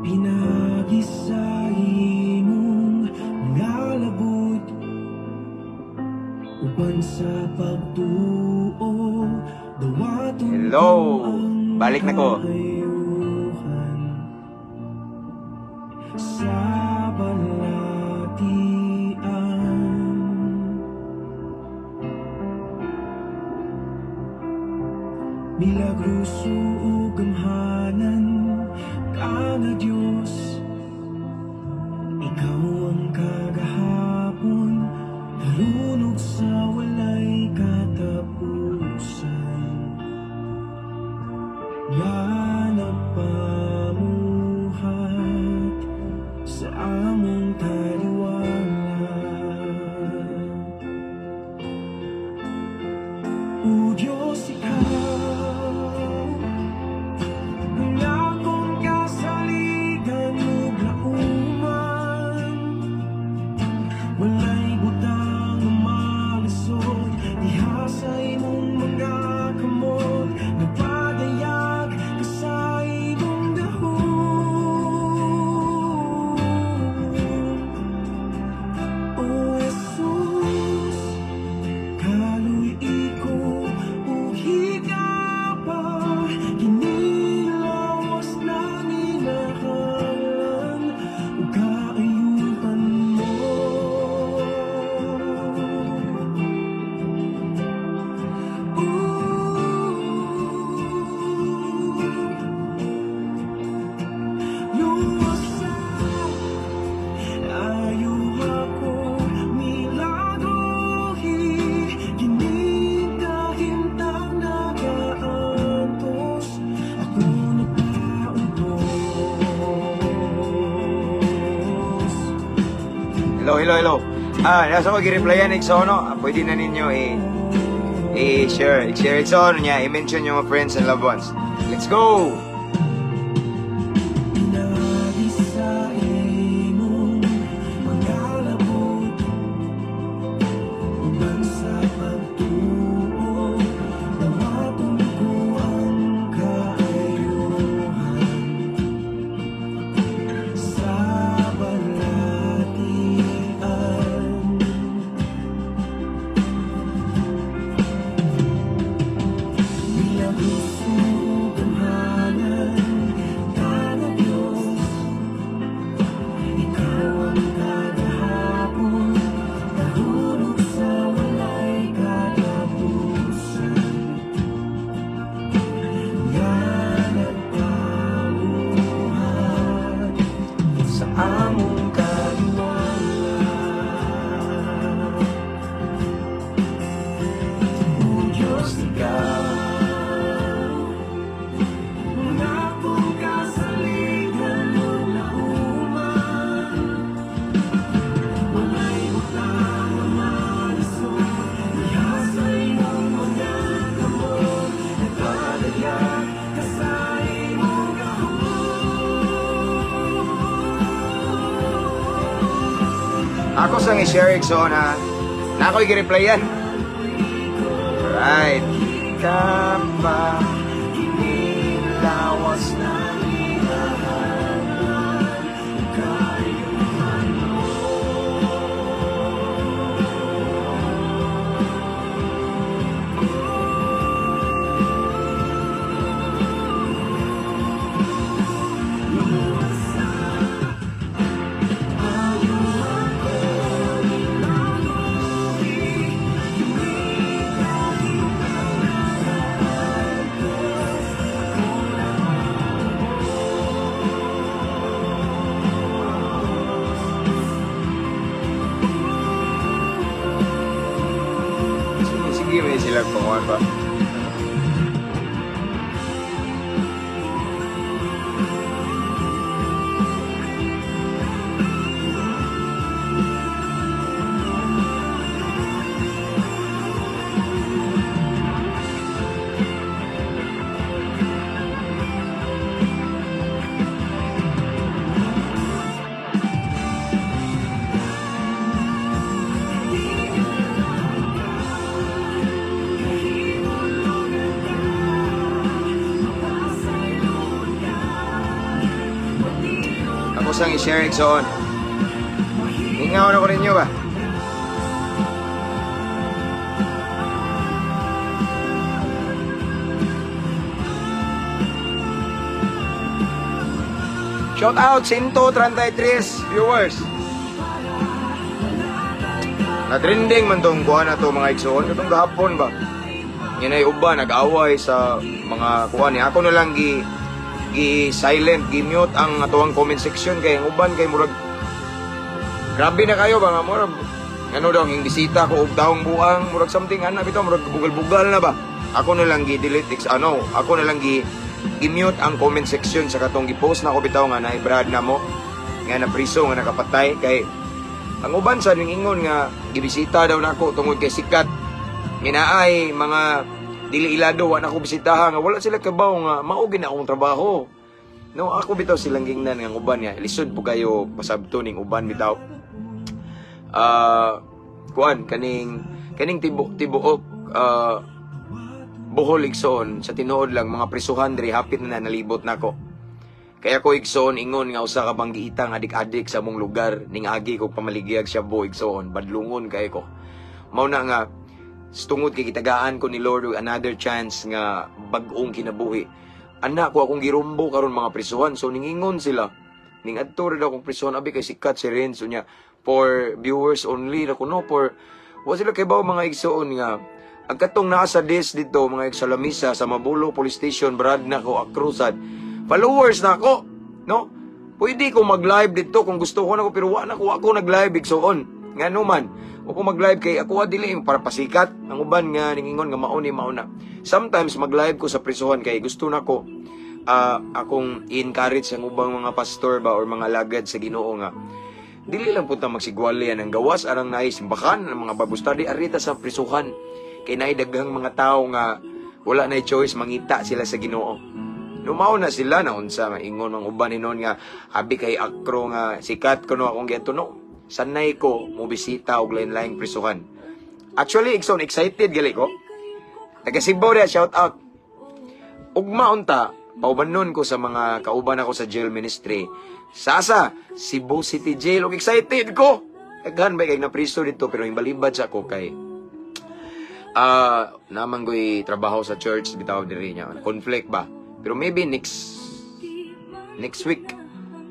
Pinaagi sa imong mga labot, uban sa pagtuo, dawaton Hello! Ko ang Balik na ko. Kaayuhan sa balatian. Milagroso ug gamhanan ka nga Dios, ikaw ang kagahapon, karon ug sa walay katapusan, nga nagpamuhat sa among taliwala. O Diyos, ikaw ang akong kasaligan ug lauman. Walay butang malisod diha sa imong mga kamot. Nagpadayag ka sa imong gahom. O Jesus, kaluy-i ko ug higaba, kining lawas na ninahanglan ug kaayuhan mo. Luwasa, ayuha ko, milagrohi, kining kahimtang nagaantos, ako nagpaubos. Hello, hello, hello. Nasa ko gi-replyan igsoon, no? Pwede na ninyo i-share, i-share igsoon niya, i-mention yung mga friends and loved ones. Let's go! Pinaagi sa imong mga labot, uban sa pagtuo, dawaton ko ang kaayuhan sa balatian. Milagroso ug gamhanan ka nga Dios, ikaw ang kagahapon, karon ug sa walay katapusan, nga nagpamuhat sa among kaliwala. O Diyos, ikaw ang akong kasaligan ug lauman. Walay butang nga malisod diha sa imong mga kamot. Nagpadayag ka sa imong gahom. Ako sang i-share igsoon ha. Na ako'y gi-replyan. Alright. Ka pa Kining lawas na ninahanglan ug kaayuhan mo. Luwasa, ayuha ko, milagrohi, kining kahimtang nagaantos, ako nagpaubos. Sige, sige, may sila panguan pa. Kahimtang. sang i-share, igsoon. Hingaw na ko ninyo ba? Shout out 133 viewers. Na trending man tong kuha na to, mga igsoon, katong gahapon ba. Yan ay uba nag-away sa mga kuha ni ako na lang gi gi silent, gi mute ang atuang comment section kay ang uban kay murag grabe na kayo ba nga murag ano daw ang bisita ko og taong buang murag something ana bitaw murag bugal-bugal na ba. Ako na lang gi delete ano, ako na lang gi gi-mute ang comment section sa katong gi-post na ko bitaw nga na-brad na mo nga na priso nga nakapatay kay ang uban sa ning ingon nga gibisita daw nako tungod kay sikat nginaay mga dili ilado wa nako bisitaha nga wala sila kabaw nga mao gid na akong trabaho. No, ako bitaw silang gingnan nga uban nga lisod po kayo pasabto ning uban bitaw. Kuan kaning kaning tibuok Bohol, igsoon, sa tinuod lang mga prisuhan diri hapit na nalibot nako. Kaya ko, igsoon, ingon nga usa ka banggiitang adik-adik sa among lugar ning agi ko pamaligyag shabu, igsoon, badlungon kay ko. Mao na nga tungod kay gitagaan ko ni Lord og another chance nga bag-ong kinabuhi. Anak ko akong girumbo karon mga prisuhan, so ningingon sila. Ning adto ra daw akong prisuhan abi kay sikat si Renzo niya for viewers only ra kuno for wa sila kay bawo, mga igsoon, nga ang katong naa sa desk dito, mga sa lamisa sa Mabulo Police Station, brad na ko akrusad. Followers na ako, no? Pwede ko mag-live dito kung gusto ko na ko, pero wa na ko ako nag-live, igsoon. Nga man, o ko mag-live kay ako dili para pasikat. Ang uban nga ningingon nga mao ni mao na. Sometimes mag-live ko sa prisuhan kay gusto na ko akong i-encourage ang ubang mga pastor ba or mga alagad sa Ginoo nga dili lang punta magsigwali ang gawas arang naay simbakan ang mga Bible study arita sa prisuhan kay naay daghang mga tawo nga wala na choice mangita sila sa Ginoo. Lumao na sila na unsa maingon ang uban hinon nga abi kay akro nga sikat kuno akong giadto, no. Sanay ko mo bisita og lain-laing prisuhan. Actually, igsoon, excited gali ko. Taga Cebu dia, shout out. Ugma unta, paubanon ko sa mga kauban ako sa jail ministry. Sasa, Cebu City Jail. Og excited ko. Daghan ba kay napriso dito pero himbalibad sa ako kay naman ko'y trabaho sa church bitaw diri niya. Conflict ba? Pero maybe next next week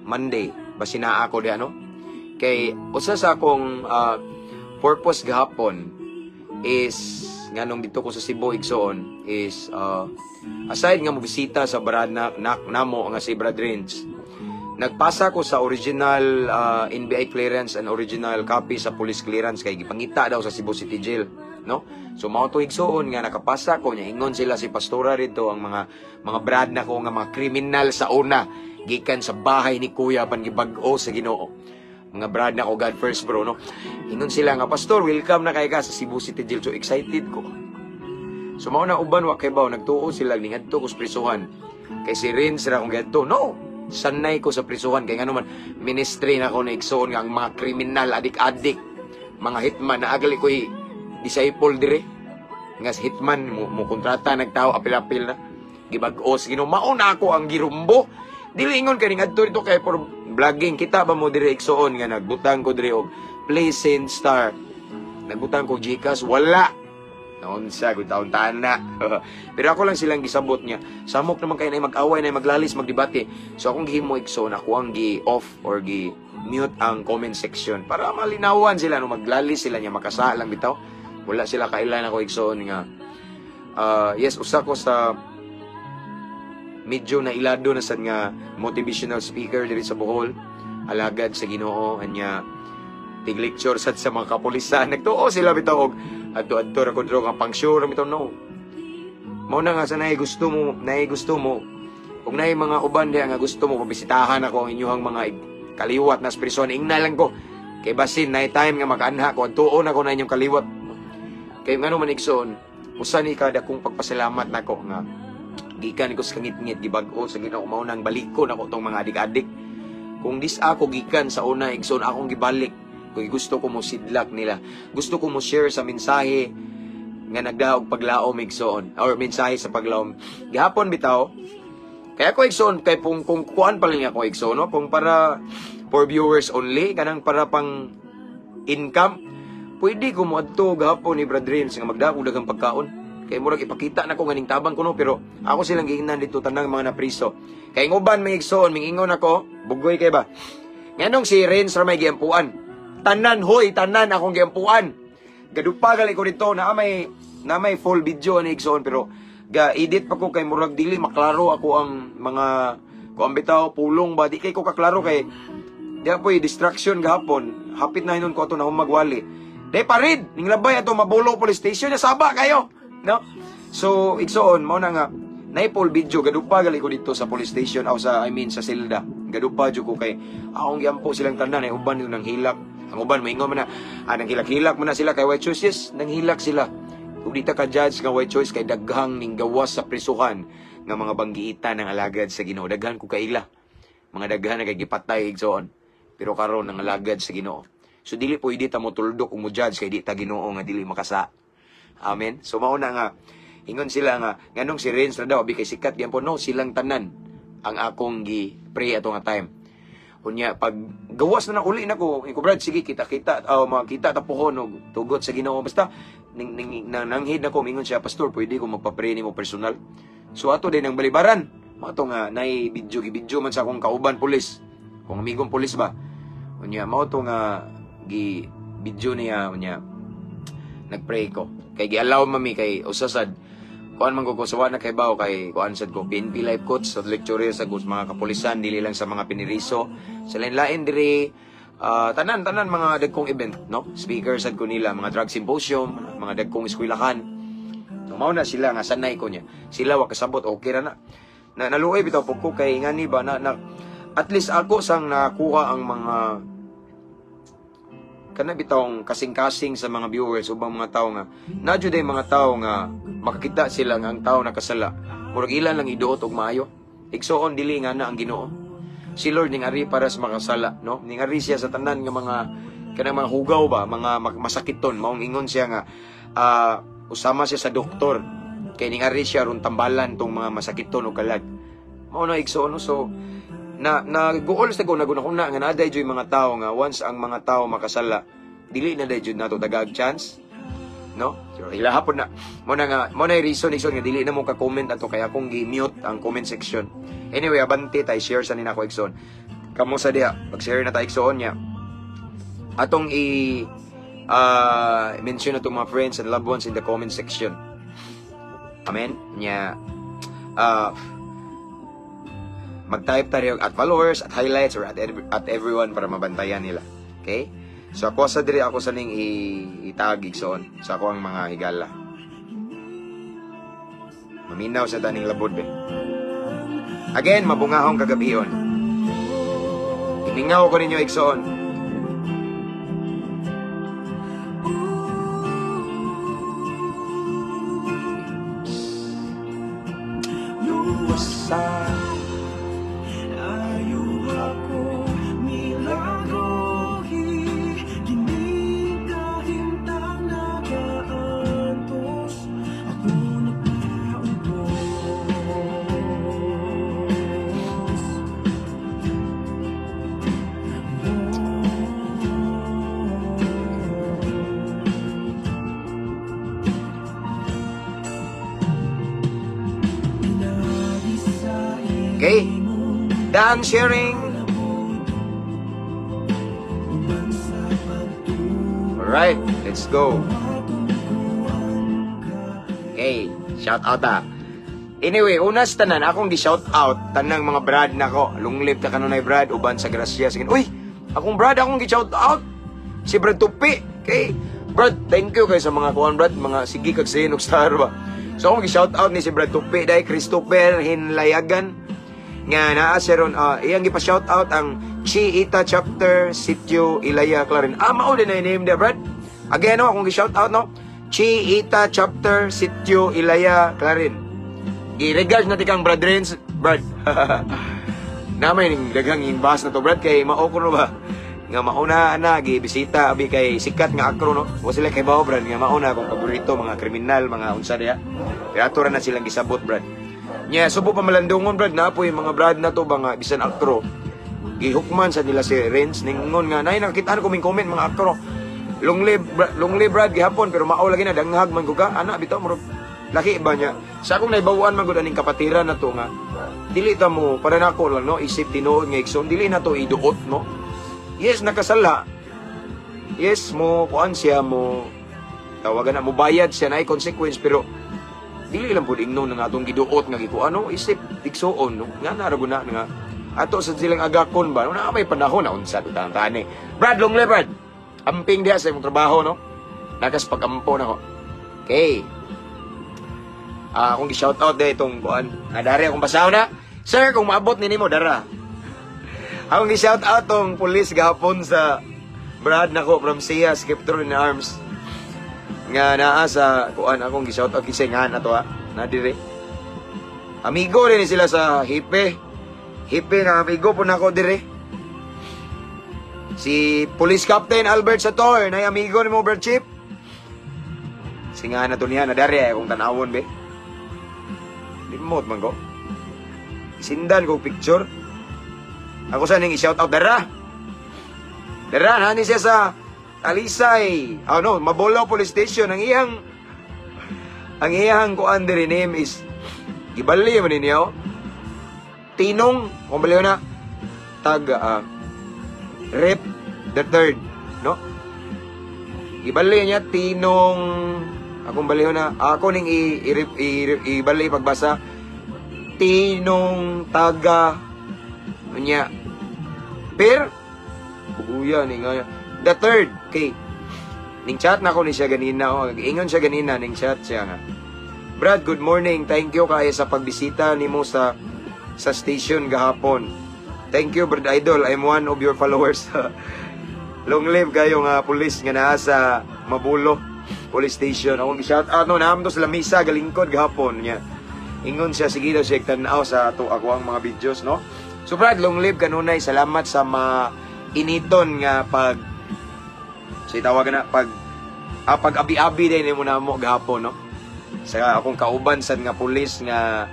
Monday basi naa ako di ano. Kay usa sa akong purpose gahapon is nganong dito ko sa Cebu, igsoon, is aside nga mobisita sa brad na namo nga si Brad Rins, nagpasa ko sa original NBI clearance and original copy sa police clearance kay gipangita daw sa Cebu City Jail, no? So mao to, igsoon, nga nakapasa ko niya. Ingon sila si pastora rito, ang mga brad na ko nga mga kriminal sa una gikan sa bahay ni kuya pan gibag-o sa Ginoo. Mga brad na ko, God first, bro, no? Ingon sila nga, "Pastor, welcome na kay ka sa Cebu City Jail." So excited ko. So mao na uban wa kay baw, nagtuo sila ningadto ko sa prisuhan kay si Rins ra akong giadto. No, sanay ko sa prisuhan kay ngano man ministry na ako na, igsoon, nga ang mga kriminal, adik-adik, mga hitman na agali ko'y disciple dire nga sa hitman mo kontrata nagtao apil-apil na gibag-o sa Ginoo. Mao na ako ang girumbo, dili ingon kay ngadto dito kay for vlogging. Kita ba mo dire, igsoon, nga nagbutang ko dire og please send star, nagbutang ko GCash? Wala. Naunsa kung taon taan na. Pero ako lang silang gisabot niya. Samok naman kayo na mag-away na maglalis, magdebate. So akong gihimo, igsoon, ako ang gi-off or gi-mute ang comment section para malinawan sila no maglalis sila niya makasalang bitaw. Wala sila kailan ako, igsoon, nga yes, usa ko sa medyo nailado na sad nga motivational speaker diri sa Bohol, alagad sa Ginoo anya tig-lecture sad sa mga kapulisan. Nagtuo sila bitaw og adto-adto ra ko dro nga pang sure bitaw, no. Mao na nga sa naay gusto mo ug naay mga uban diha nga gusto mo pabisitahan ako ang inyuhang mga kaliwat na prison, ingna lang ko kay basin naay time nga makaanha ko, adtuon ako na inyong kaliwat. Kay ngano man, igsoon, usa ni kada kong pagpasalamat nako nga gikan ko sa kangitngit gibag-o sa Ginoo. Mao nang balikon ako tong mga adik-adik. Kung dis ako gikan sa una, igsoon, akong gibalik kung gusto ko mo sidlak nila, gusto ko mo share sa mensahe nga nagdaog paglaom, igsoon, or mensahe sa paglaom. Gihapon bitaw Kaya ko igsoon kay kung kuan pa lang ako igsoon, no, kung para for viewers only, kanang para pang income, pwede ko moadto gahapon ni Brad Renz nga magdako daghang pagkaon. Kay murag ipakita na ko nga ning tabang ko, no, pero ako silang giingnan dito tanang mga napriso. Kay nguban may igsoon, mingingon ako, bugoy kay ba. Nganong si Renz ra may giampuan? Tanan hoy, tanan akong giampuan. Gadupa gali ko dito na may full video ani igsoon, pero ga edit pa ko kay murag dili maklaro ako ang mga kuan bitaw, pulong ba, di kay ko kaklaro kay di po distraction gahapon. Hapit na hinon ko ato na humagwali. Day parid ning labay ato Mabolo Police Station na saba kayo, no? So igsoon, mao na nga naay full video, gadupa gali ko dito sa police station aw sa, I mean, sa silda. Gadupa jud ko kay akong giampo silang tanan ay uban yung nanghilak. Ang uban moingon man na ah, nanghilak-hilak man na sila kay white choice. Yes, nanghilak sila. Ug di ta ka judge nga white choice kay daghang ning gawas sa prisuhan nga mga banggiitan ng alagad sa Ginoo. Daghan ko kaila. Mga daghan na kay gipatay, igsoon. Pero karon nang alagad sa Ginoo. So dili pwede ta mo tuldok ug mo judge kay di ta Ginoo nga dili makasa. Amen. So mao na nga ingon sila nga nganong si Renz ra daw abi kay sikat gyud po, no, silang tanan ang akong gi pray ato nga time. Unya pag gawas na na uli na ko, ko Brad, sige, kita-kita aw makita ta pohon og tugot sa Ginoo. Basta ning, ning, nang, nanghid na ko, mingon siya, "Pastor, pwede ko magpa-pray nimo personal?" So ato din ang balibaran. Mao to nga nay video, gi-video man sa akong kauban pulis. Kung amigong pulis ba. Unya mao to nga gi video niya, unya nagpray ko. Kay gi-allow mami kay usa sad kuan man ko sa na kay baw kay kuan sad ko PNP life coach sa lecturer sa kus mga kapulisan, dili lang sa mga piniriso sa lain-lain diri, tanan tanan mga dagkong event, no, speaker sad ko nila, mga drug symposium, mga dagkong eskwelahan. So mao na sila nga sanay ko niya sila wa kasabot, okay ra na na naluoy bitaw pud ko kay ngani ba na, na at least ako sang nakuha ang mga kana bitawng kasing-kasing sa mga viewers ubang mga tao nga na jud ay mga tao nga makakita sila nga ang tao nakasala, murag ilan lang iduot og maayo. Igsoon, dili nga na ang Ginoo, si Lord ning ari para sa makasala, no? Ning ari siya sa tanan nga mga kanang mga hugaw ba, mga masakiton. Maong ingon siya nga usama siya sa doktor kay ning ari siya aron tambalan tong mga masakiton og kalag. Mao na, igsoon, no? So na naguol sa ko nagunakuna nga naa jud mga tao nga once ang mga tao makasala, dili na day jud nato tagag chance, no? So ila hapon na mo na nga mo na reason, igsoon, nga dili na mo ka comment ato kay akong gi-mute ang comment section. Anyway, abante tay, share sa nina ko, igsoon. Kamo sa diha, pag-share na ta, igsoon niya atong i mention na mga friends and loved ones in the comment section. Amen. Nya mag-type tayo at followers, at highlights, or at everyone para mabantayan nila. Okay? So ako sa diri ako sa ning itag, igsoon, sa ako ang mga higala. Maminaw sa taning labod be. Again, mabungahong kagabion. Iningaw ko ninyo, igsoon. Luwasa. Ayuha ko milagrohi kining kahimtang nagaantos ako nagpaubos. Pinagi sa Okay? Done sharing. Uban sa pagtuo. Alright, let's go. Okay, shout out ah. Anyway, una sa tanan, akong gi-shout out tanang mga brad nako. Long live ta kanunay, Brad, uban sa grasya. Sige, uy, akong brad, akong gi-shout out. Si Brad Tupi. Okay. Brad, thank you kay sa mga kuan, Brad, mga sige kag sin og star ba. So akong gi-shout out ni si Brad Tupi dai Christopher Hinlayagan nga naa siya ron, iyang gipa-shout out ang Chi Ita Chapter Sitio Ilaya Clarin. Ah, mao din na yung name dia, Brad. Again, no, akong gi-shout out, no. Chi Ita Chapter Sitio Ilaya Clarin. Gi-regards na tikang Brad Renz, Brad. Namay ning daghang imbas na to, Brad, kay mao ko no ba nga mauna na gibisita abi kay sikat nga akro, no. Wa sila kay bao, Brad, nga mauna akong paborito mga kriminal, mga unsa diha. Pero ato ra na silang gisabot, Brad. Nya subo pa malandungon, Brad, na po yung mga brad na to ba nga bisan aktro. Gihukman sa nila si Renz, ningon nga nay nakitaan ko ming comment mga aktro. Long live, long live Brad gihapon, pero mao lagi na danghag man ko ka ana bitaw, murag laki ba niya. Sa akong naibawaan man gud aning kapatiran na to nga dili ta mo, para nako lang, no, isip tinuod nga igsoon, dili na to iduot, no. Yes, nakasala. Yes, mo kuan siya, mo tawagan na, mo bayad siya na consequence, pero dili lang pud ingnon nga atong giduot nga gikuan, no, isip igsuon, no, nga nara gud na nga ato sa silang agakon ba, no, na may panahon na unsa to tani. Brad, long live, Brad. Amping diha sa imong trabaho, no, nakas pagampo na ko. Okay. Ah, akong gi-shout out dahil itong kuan. Nadari akong basaw na. Sir, kung maabot ni nimo dara. Akong gi-shout out tong police gahapon sa Brad nako from Sia Scepter in Arms. Nga naa sa kuan, akong gi-shout out kisay nga na to ha. Na dire. Amigo rin sila sa Hipe. Hipe nga amigo po nako dire. Si Police Captain Albert Sator, nay amigo nimo, Brad Chip. Singa na to niya, nadari ay akong tanawon be. Limot man ko. Sindan ko picture. Ako sa ning i-shout out dara. Dara nani siya sa Talisay. Oh no, Mabolo Police Station. Ang iyang kuan diri name is gibali man ninyo. Tinong, kung baliw na tag Rep the third, no? Gibali niya Tinong, akong baliw na ako ning i, i, i, ibali pagbasa, Tinong taga niya per buya ni nga the third. Okay, ning chat na ko ni siya ganina, oh. Ingon siya ganina, ning chat siya nga, "Brad, good morning. Thank you kaayo sa pagbisita nimo sa station gahapon. Thank you, Brad Idol. I'm one of your followers." Long live kayo nga pulis nga naa sa Mabulo Police Station. Akong shout out, no, naam to sa lamisa galingkod gahapon niya. Ingon siya sige daw siya tan-aw sa ato ako ang mga videos, no. So Brad, long live kanunay. Salamat sa mainiton nga pag sa tawag na pag pag abi-abi din nimo namo gahapon, no. Sa akong kauban sad nga pulis nga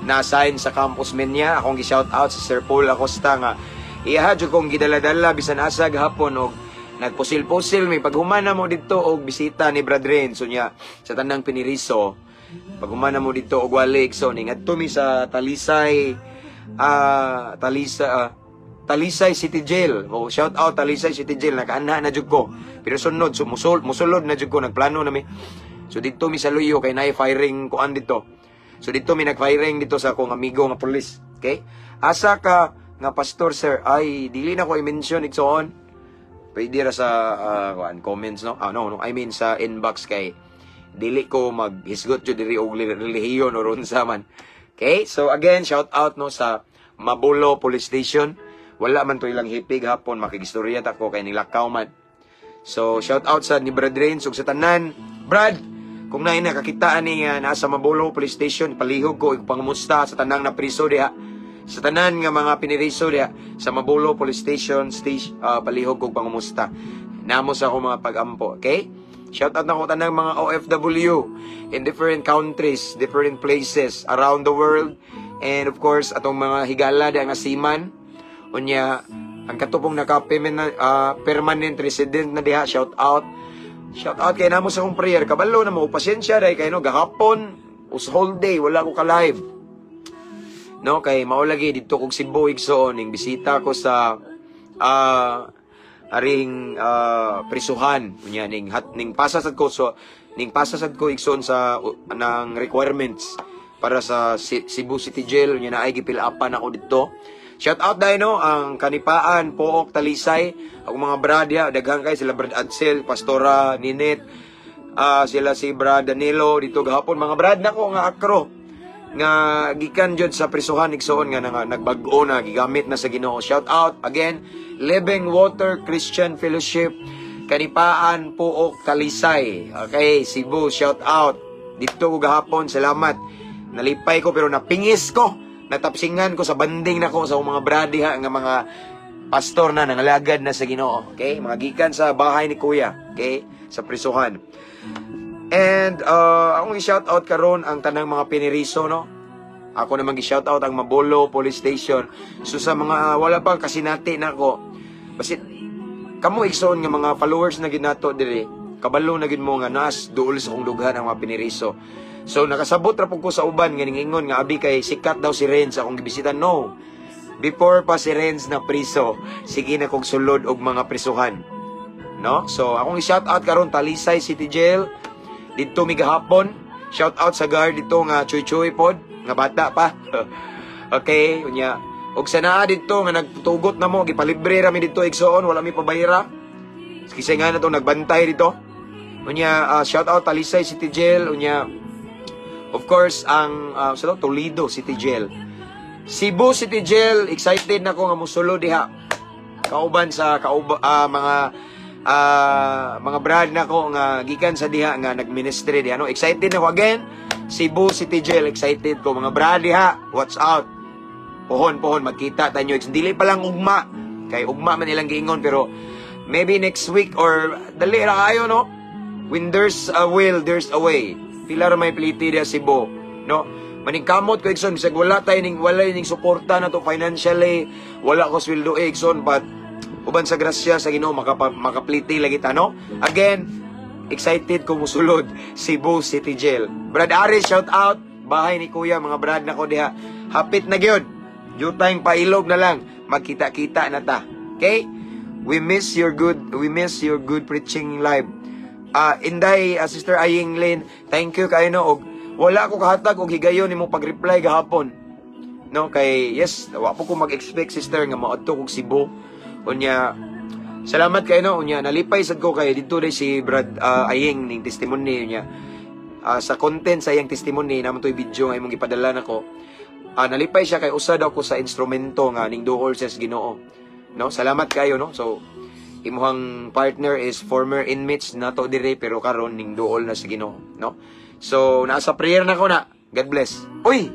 na-assign sa Campus Menya, akong gi-shout out si Sir Paul Acosta nga iyaha jud kong gidala-dala bisan asa gahapon og nagpusil-pusil may paghumana mo didto og bisita ni Brad Renzo niya sa tanang piniriso. Paghumana mo didto og walik, so ning adto mi sa Talisay, Talisay City Jail. Oh, shout out Talisay City Jail, nakaanha na jud ko. Pero sunod so musulod na jud ko, nagplano na mi. So didto mi sa Luyo kay naay firing kuan dito. So didto mi nag-firing dito sa akong amigo nga pulis. Okay? Asa ka nga pastor, sir? Ay, dili na ko i-mention, igsoon. Pwede ra sa kuan comments, no? Ah, no, I mean sa inbox kay dili ko maghisgot jud diri og relihiyon or unsa man. Okay? So again, shout out, no, sa Mabulo Police Station. Wala man to ilang hipig hapon, makigistorya ta ko kay nilakaw man. So shout out sa ni Brad Rains ug sa tanan. Brad, kung naay nakakitaan ni nga nasa Mabulo Police Station, palihog ko ipangumusta sa tanang na priso diha. Sa tanan nga mga piniriso diha sa Mabulo Police Station, station, palihog ko pangumusta. Namo sa akong mga pag-ampo, okay? Shout out na ko tanang mga OFW in different countries, different places around the world. And of course, atong mga higala diha nga seaman. Unya, ang katupong naka permanent resident na diha, shout out. Shout out kay namo sa akong prayer. Kabalo na mo, pasensya dahil kay, no, gahapon, us whole day, wala ko ka-live. No, kay mao lagi didto kog Cebu, igsoon, ning bisita ko sa aring prisuhan unya ning hat ning pasa sad ko, so ning pasa sad ko, igsoon, sa ng requirements para sa Cebu City Jail. Unya naay gipill-upan ako didto. Shout out dahil, no, ang Kanipaan, Pook, Talisay, ang mga brad ya, daghan kay sila Brad Adsel, Pastora Ninet, sila si Brad Danilo dito gahapon, mga brad nako nga akro nga gikan jud sa prisuhan, igsoon, nga nagbag-o na, gigamit na sa Ginoo. Shout out again, Living Water Christian Fellowship, Kanipaan, Pook, Talisay. Okay, Cebu, shout out. Dito ko gahapon, salamat. Nalipay ko pero napingis ko. Natapsingan ko sa banding nako sa akong mga brad diha nga mga pastor na nangalagad na sa Ginoo. Okay? Mga gikan sa bahay ni Kuya. Okay? Sa prisuhan. And akong i-shout out karon ang tanang mga piniriso, no? Ako naman gi-shout out ang Mabolo Police Station. So sa mga wala pa kasinati nako, basit kamo, igsoon, nga mga followers na gid nato diri, kabalo na gid mo nga nas duol sa akong dughan ang mga piniriso. So nakasabot ra pud ko sa uban nga ningingon nga abi kay sikat daw si Renz akong gibisitan. No. Before pa si Renz na priso, sige na kog sulod og mga prisuhan. No? So akong i-shout out karon Talisay City Jail didto mi gahapon. Shout out sa guard dito nga Chuy Chuy pod, nga bata pa. Okay, unya. Og sa naa didto nga nagtugot na mo, gipalibre ra mi didto, igsoon, wala mi pabayra. Kisay nga na to nagbantay dito. Unya, shout out Talisay City Jail, unya of course ang sa to, Toledo City Jail. Cebu City Jail, excited na ko nga mosulod diha. Kauban sa mga brad nako nga gikan sa diha nga nagministry diha, no? Excited na ko again. Cebu City Jail, excited ko, mga brad diha. Watch out. Pohon pohon magkita tanyo. Dili pa lang ugma kay ugma man ilang giingon, pero maybe next week or dali ra kayo, no? When there's a will, there's a way. Pila ra may pliti diha Cebu, no? Maningkamot ko, igsoon, bisag wala tayo ning wala ning suporta na to financially, wala ko sweldo, eh, igsoon, but uban sa grasya sa Ginoo makapliti lagi ta, no? Again, excited ko musulod Cebu City Jail. Brad Aris, shout out. Bahay ni Kuya, mga brad nako diha. Hapit na gyud. Jutayng pailog na lang. Magkita-kita na ta. Okay? We miss your good preaching live. Ah, Inday, Sister Aying Lynn, thank you kayo, no, og wala ko kahatag og higayon nimo pag-reply gahapon. No, kay yes, wa po ko mag-expect, sister, nga maadto kog Cebu. Unya, salamat kayo, no. Unya, nalipay sad ko kay didto day si Brad Aying ning testimony niya. Sa content sa iyang testimony naman to'y video nga imong gipadala nako. Nalipay siya kay usa daw ko sa instrumento nga ning duol siya sa Ginoo. No, salamat kayo, no. So imuhang partner is former inmates nato dire pero karon ning duol na sa Ginoo, no? So nasa prayer na ko na. God bless. Uy,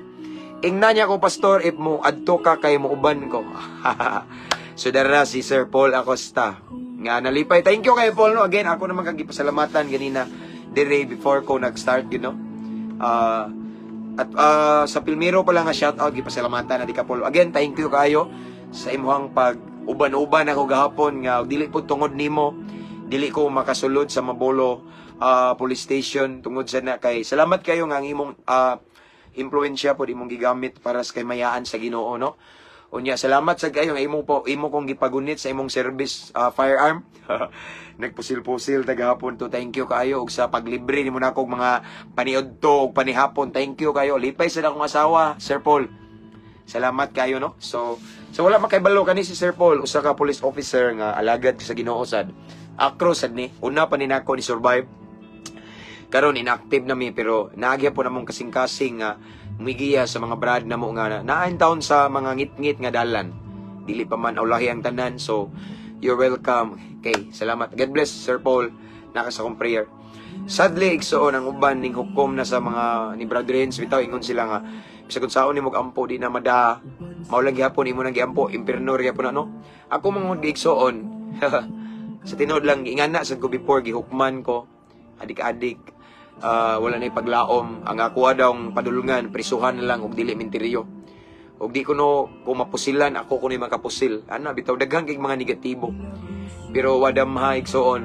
ingna niya ko, "Pastor, if mo adto ka kay mo uban ko." So dara si Sir Paul Acosta nga nalipay. Thank you kay Paul, no. Again, ako naman kag gipasalamatan ganina dire before ko nag-start you know. At sa Pilmiro pa lang nga shout out, gipasalamatan na di ka, Paul. Again, thank you kayo sa imuhang pag uban-uban ako gahapon nga dili po tungod nimo dili ko makasulod sa Mabolo Police Station tungod sa na kay salamat kayo nga ang imong impluwensya pod imong gigamit para sa kaymayaan sa Ginoo, no? Unya, salamat sa kayo nga imo po imo kong gipagunit sa imong service firearm. Nagpusil-pusil ta gahapon to. Thank you kayo og sa paglibre nimo nako og mga paniudto og panihapon. Thank you kayo. Lipay sa akong asawa, Sir Paul. Salamat kayo, no? So wala makaibalo kani si Sir Paul, usa ka police officer nga alagad sa Ginoo sad. Akro sad ni. Una pa ni nako ni survive. Karon inactive na mi pero naagya po namong kasing-kasing nga mugiya sa mga brad na mo nga naa in town sa mga ngit-ngit nga dalan. Dili pa man aulahi ang tanan, so you're welcome. Okay, salamat. God bless, Sir Paul. Naka sa akong prayer. Sadly, igsoon, ang uban ning hukom na sa mga ni Brad Renz, bitaw ingon sila nga bisag kung saon nimo ampo di na mada, mao lang gihapon imo nang giampo, impierno ra gyapon na, no? Ako mga igsoon, sa tinuod lang, ingana sad ko before gihukman ko, adik-adik, wala na paglaom. Ang ako daw padulungan, prisuhan na lang og dili minteryo og di ko no kung mapusilan ako kuno makapusil ana. Bitaw daghan kay mga negatibo, pero wadam ha, igsoon,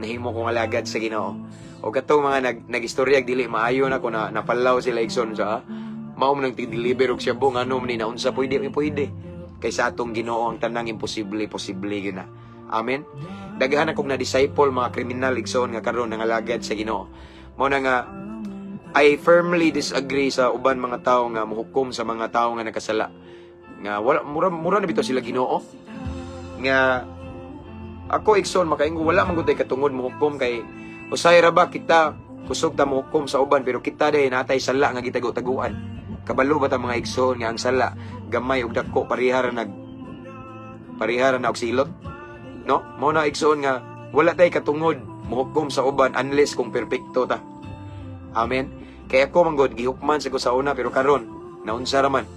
nahimo kong alagad sa Ginoo. O katong mga nag nagistorya dili maayo na ko na napalaw sila, igsoon, sa mao man nang tig-deliver og shabu, ngano man ni naunsa pwede pwede kay sa atong Ginoo ang tanang imposible posible gyud na. Amen. Daghan akong na disciple, mga kriminal, igsoon, nga karon nangalagad sa Ginoo. Mao na nga I firmly disagree sa uban mga tao nga mohukom sa mga tao nga nakasala. Nga wala mura mura na bitaw sila Ginoo. Nga ako, igsoon, makaingon wala man gud katungod mohukom kay usay ra ba kita kusog ta mohukom sa uban, pero kita day natay sala nga gitago-taguan. Kabalo ba ta, mga igsoon, nga ang sala gamay ug dako parehara na og silot? No? Mao na, igsoon, nga wala tay katungod mohukom sa uban unless kung perpekto ta. Amen. Kaya ako man gud gihukman sa ko sa una, pero karon naunsa ra man.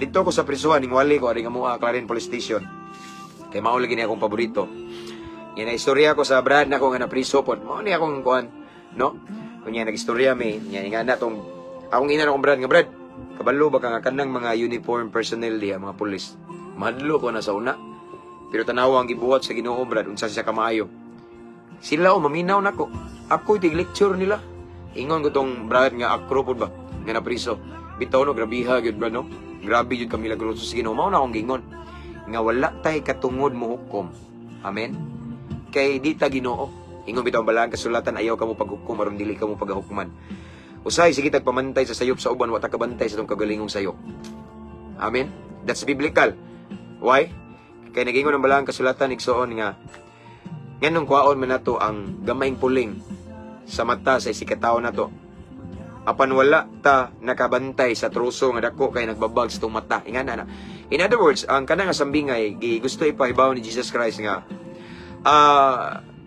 Dito ko sa prisuhan ning wali ko ari nga mua Clarin Police Station. Kay mao lagi ni akong paborito. Yan na istorya ko sa brad nako nga napriso pod. Mao ni akong kuan. no? Kunya nagistorya mi nya nga na tong akong ina akong brad nga, "Brad, kabalo ba ka nga kanang mga uniform personnel diha, mga pulis, mahadlo ko na sa una, pero tanawa ang gibuhat sa Ginoo, brad, unsa siya kamaayo. Sila o maminaw nako. Ako tig lecture nila." Ingon ko tong brad nga akro pud ba nga napriso. Bitaw no, grabiha gyud, brad, no. Grabe gyud kami milagroso sa Ginoo. Mao na akong gingon nga wala tay katungod mo hukom. Amen. Kay di ta Ginoo. Ingon bitaw ang balaan kasulatan, ayaw kamo paghukom aron dili kamo pagahukman. Usay sige tag pamantay sa sayop sa uban, wa ta kabantay sa atong kagalingong sayop. Amen. That's biblical. Why? Kay nagingon ang balaan kasulatan, igsuon, nga nganong kuwaon man nato ang gamayng puling sa mata sa isigkatawo nato, apan wala ta nakabantay sa troso nga dako kay nagbabag sa atong mata? Ingana na. In other words, ang kanang nga sambingay gi gusto ipahibaw ni Jesus Christ nga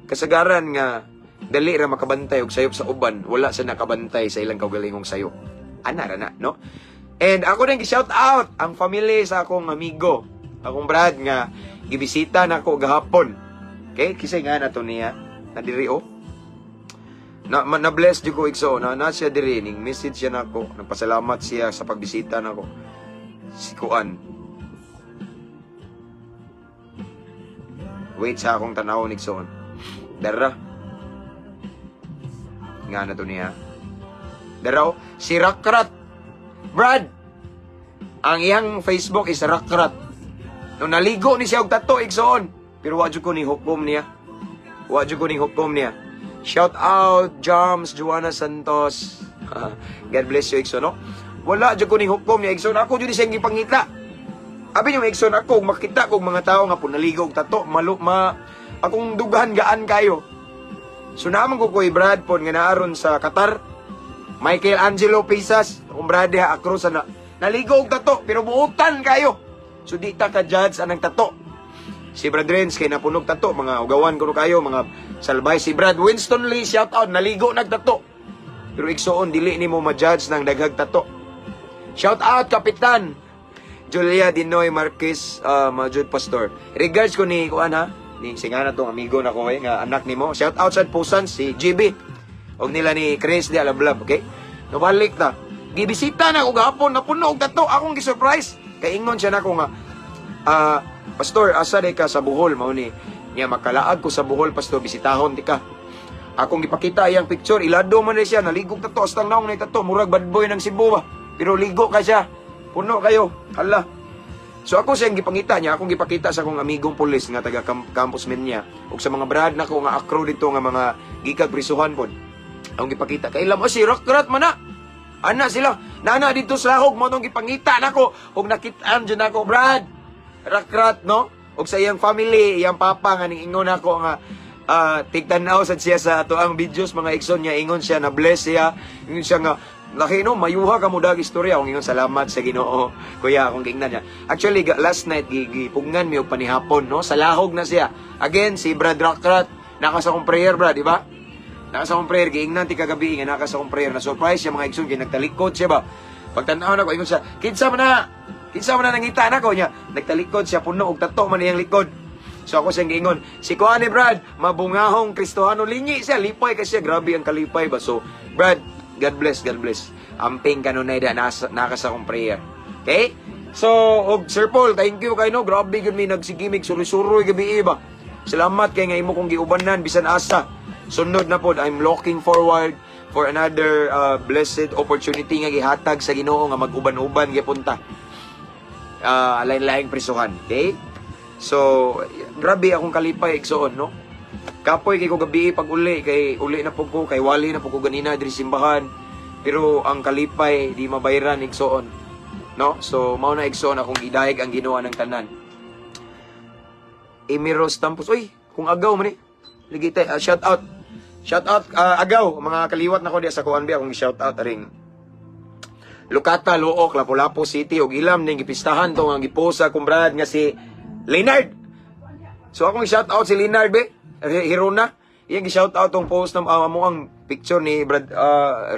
kasagaran nga dali ra makabantay og sayop sa uban, wala sa nakabantay sa ilang kaugalingong sayop. Ana ra na, no? And ako din gi-shout out ang family sa akong amigo, akong brad nga gibisita nako gahapon. Okay, kisay nga na to niya na diri oh. Na bless jud ko, igsoon, na na siya diri ning message siya nako, nagpasalamat siya sa pagbisita nako. Si Kuan. Wait sa akong tanaw, igsoon. Dara. Nga na to niya. Dara oh, si Rakrat. Brad. Ang iyang Facebook is Rakrat. No, naligo ni siya og tato, igsoon. Pero wa jud ko ni hukom niya. Wa jud ko ni hukom niya. Shout out Jams Joanna Santos. God bless you, igsoon, no. Wala jud ko ni hukom niya, igsoon. Ako jud siyang gipangita. Abi niyo, igsoon, ako makita kog mga tawo nga punaligo og tato, malu ma akong dughan gaan kayo. So naman ko koy Brad pod nga naaron sa Qatar. Michael Angelo Pisas, akong brad diha akro sa na, naligo og tato pero buutan kayo. So di ta ka judge anang tato. Si Brad Renz kay napunog tato, mga ugawan kuno kayo, mga salbay. Si Brad Winston Lee, shout out, naligo nagtato. Pero igsoon, dili nimo ma-judge ng daghag tato. Shout out Kapitan Julia Dinoy Marquez, Majud Pastor. Regards ko ni kuan ha, ni singana tong amigo na ko eh, nga anak nimo. Shout out sa Pusan si GB. Og nila ni Chris di alablab, okay? Nobalik ta. Gibisita na ko gahapon, napuno og tato, akong gi-surprise. Kay ingon siya nako nga, "Pastor, asa day ka sa Bohol?" Mao ni niya, "Makalaag ko sa Bohol, Pastor, bisitahon di ka." Akong gipakita iyang picture, ilado man ni siya, naligog tato, astang naong na tato, murag bad boy ng Cebu ba. Pero ligo ka siya. Puno kayo. Hala. So ako siyang gipangita niya, akong gipakita sa akong amigong pulis nga taga campus men niya ug sa mga brad nako nga akro dito nga mga gikag prisuhan pod. Akong gipakita kay ilam, oh, si Rockrat man na. Ana sila, nana dito sa lahog mo tong gipangita nako ug nakit-an jud nako, Brad. Rakrat, no? Ug sa iyang family, iyang papa nga ning ingon ako nga tigtan-aw sad siya sa ato ang videos, mga igsoon niya, ingon siya na bless siya, ingon siya nga laki no, mayuha ka mo dag istorya. Akong ingon, salamat sa Ginoo, kuya, akong giingnan niya. Actually, last night gipugngan mi og panihapon, no, sa lahog na siya. Again, si Brad Rakrat, naka sa akong prayer, brad, di ba? Naka sa akong prayer, giingnan ti kagabi nga naka sa akong prayer. Na surprise siya, mga igsoon, kay nagtalikod siya ba. Pagtan-aw nako, ingon siya, "Kinsa man na? Kinsa man na nangita nako niya?" Nagtalikod siya, puno og tato man iyang likod. So ako siyang giingon, si Kuan ni Brad, mabungahong Kristohano, lingi siya, lipay kasi siya, grabe ang kalipay ba. So, Brad, God bless, God bless. Amping kanunay da, naka sa akong prayer. Okay? So, og Sir Paul, thank you kay no, grabe gyud mi nagsigimig suroy-suroy gabi ba. Salamat kay nga imo kong giubanan bisan asa. Sunod na pod, I'm looking forward for another blessed opportunity nga gihatag sa Ginoo nga mag-uban-uban gyapon ta. Lain-laing prisuhan, okay? So, grabe akong kalipay, igsoon, no? Kapoy kay ko gabi pag uli, kay uli na po ko, kay wali na po ko ganina diri simbahan. Pero ang kalipay di mabayran, igsoon. No? So, mao na, igsoon, akong gidayeg ang Ginoo ng tanan. Emiros Tampos. Uy, kung agaw man eh. Lagi tay, shout out. Shout out agaw, mga kaliwat nako diya sa kuan akong shout out aring Lukata, Luok, Lapu-Lapu City ug ilam ning gipistahan to nga giposa kong brad nga si Leonard. So akong shout out si Leonard be, Hirona. Iyang gi-shout out tong post ng amo ang picture ni Brad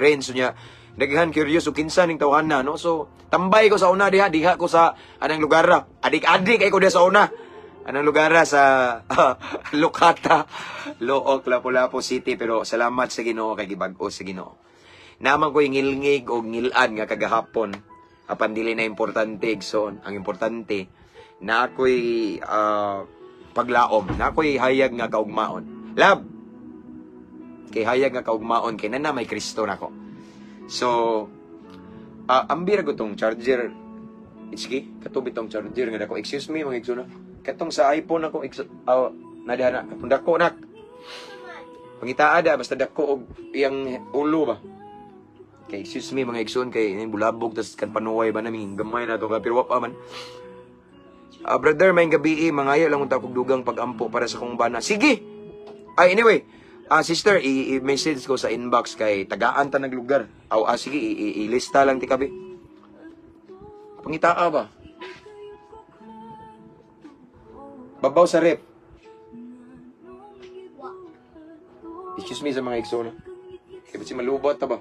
Renzo niya. Daghan curious ug kinsa ning tawhana, no. So tambay ko sa una diha, diha ko sa anang lugar ra. Adik-adik ay ko diha sa una. Anong lugar sa Lucata, Looc, Lapu-Lapu City, pero salamat sa Ginoo kay gibag-o sa Ginoo. Naman ko ngilngig og ngilan nga kagahapon apan dili na importante, igsoon. Ang importante na ako'y paglaom, na ako'y hayag nga kaugmaon. Lab. Kay hayag nga kaugmaon kay nana may Kristo nako. So, ambira ko tong charger. Sige, katubi tong charger nga dako. Excuse me, mga igsoon. Katong sa iPhone ako, na na, katong dako nak. Pangitaa da, basta dako og iyang ulo ba. Kay excuse me, mga igsoon, kay bulabog tas kan panuway ba naming gamay na to ka pero wa pa man. Ah, brother, may gabi eh, mangayo lang unta kog dugang pagampo para sa kong bana. Sige. Ay, anyway, sister, i-message ko sa inbox kay tagaan ta naglugar. Aw, sige, ilista lang ti kabi. Pangitaa ba? Babaw sa rep. Excuse me sa mga igsoon. Kaya ba si malubot ta ba?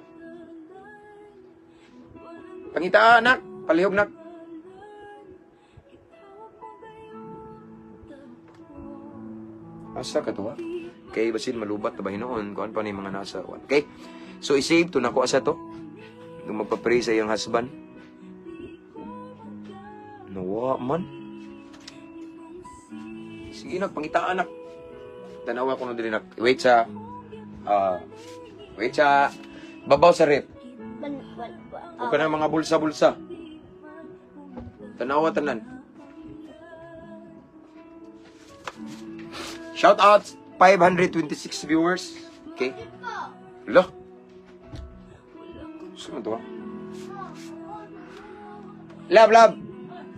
Pangitaa, nak. Palihog, nak. Asa ka to, ha? Kay basin malubat na ba hinoon kuan pa ni mga nasa kuan. Okay? So i-save to nako asa to. Nung magpa-pray sa iyang husband. Nawa man. Sige nak, pangitaan nak. Tanawa ko no diri nak. Wait sa babaw sa rep. O ka mga bulsa-bulsa. Tanawa tanan. Shout out 526 viewers. Okay. Lo. Saan to, ah? Lab, lab.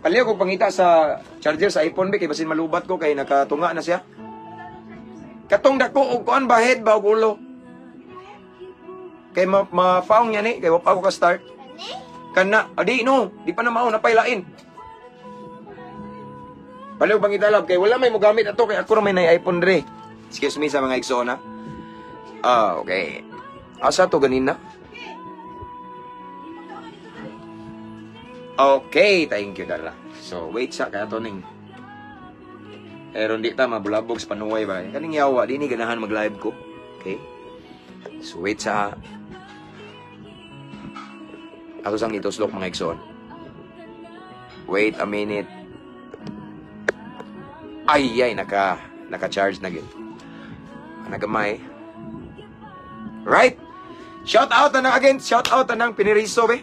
Paliw ko pangita sa charger sa iPhone ba kay basin malubat ko kay nakatunga na siya. Katong dako og kuan ba, head ba og ulo. Kay mapaong niya ni kay wa pa ako ka start. Kana, adi no, di pa na mao napailain. Paliw pangita, lab, kay wala may mogamit ato kay ako ra may nay iPhone dre. Excuse me sa mga igsoon ha. Ah, okay. Asa to ganina? Okay, thank you dala. So, wait sa kaya to ning. Pero di ta mabulabog sa panuway ba. Kaning yawa di ni ganahan mag-live ko. Okay? So, wait sa ako sang ituslok, mga igsoon. Wait a minute. Ay, ay, naka-charge na gid. Nagamay. Right? Shout out na again, shout out na ng Piniriso be.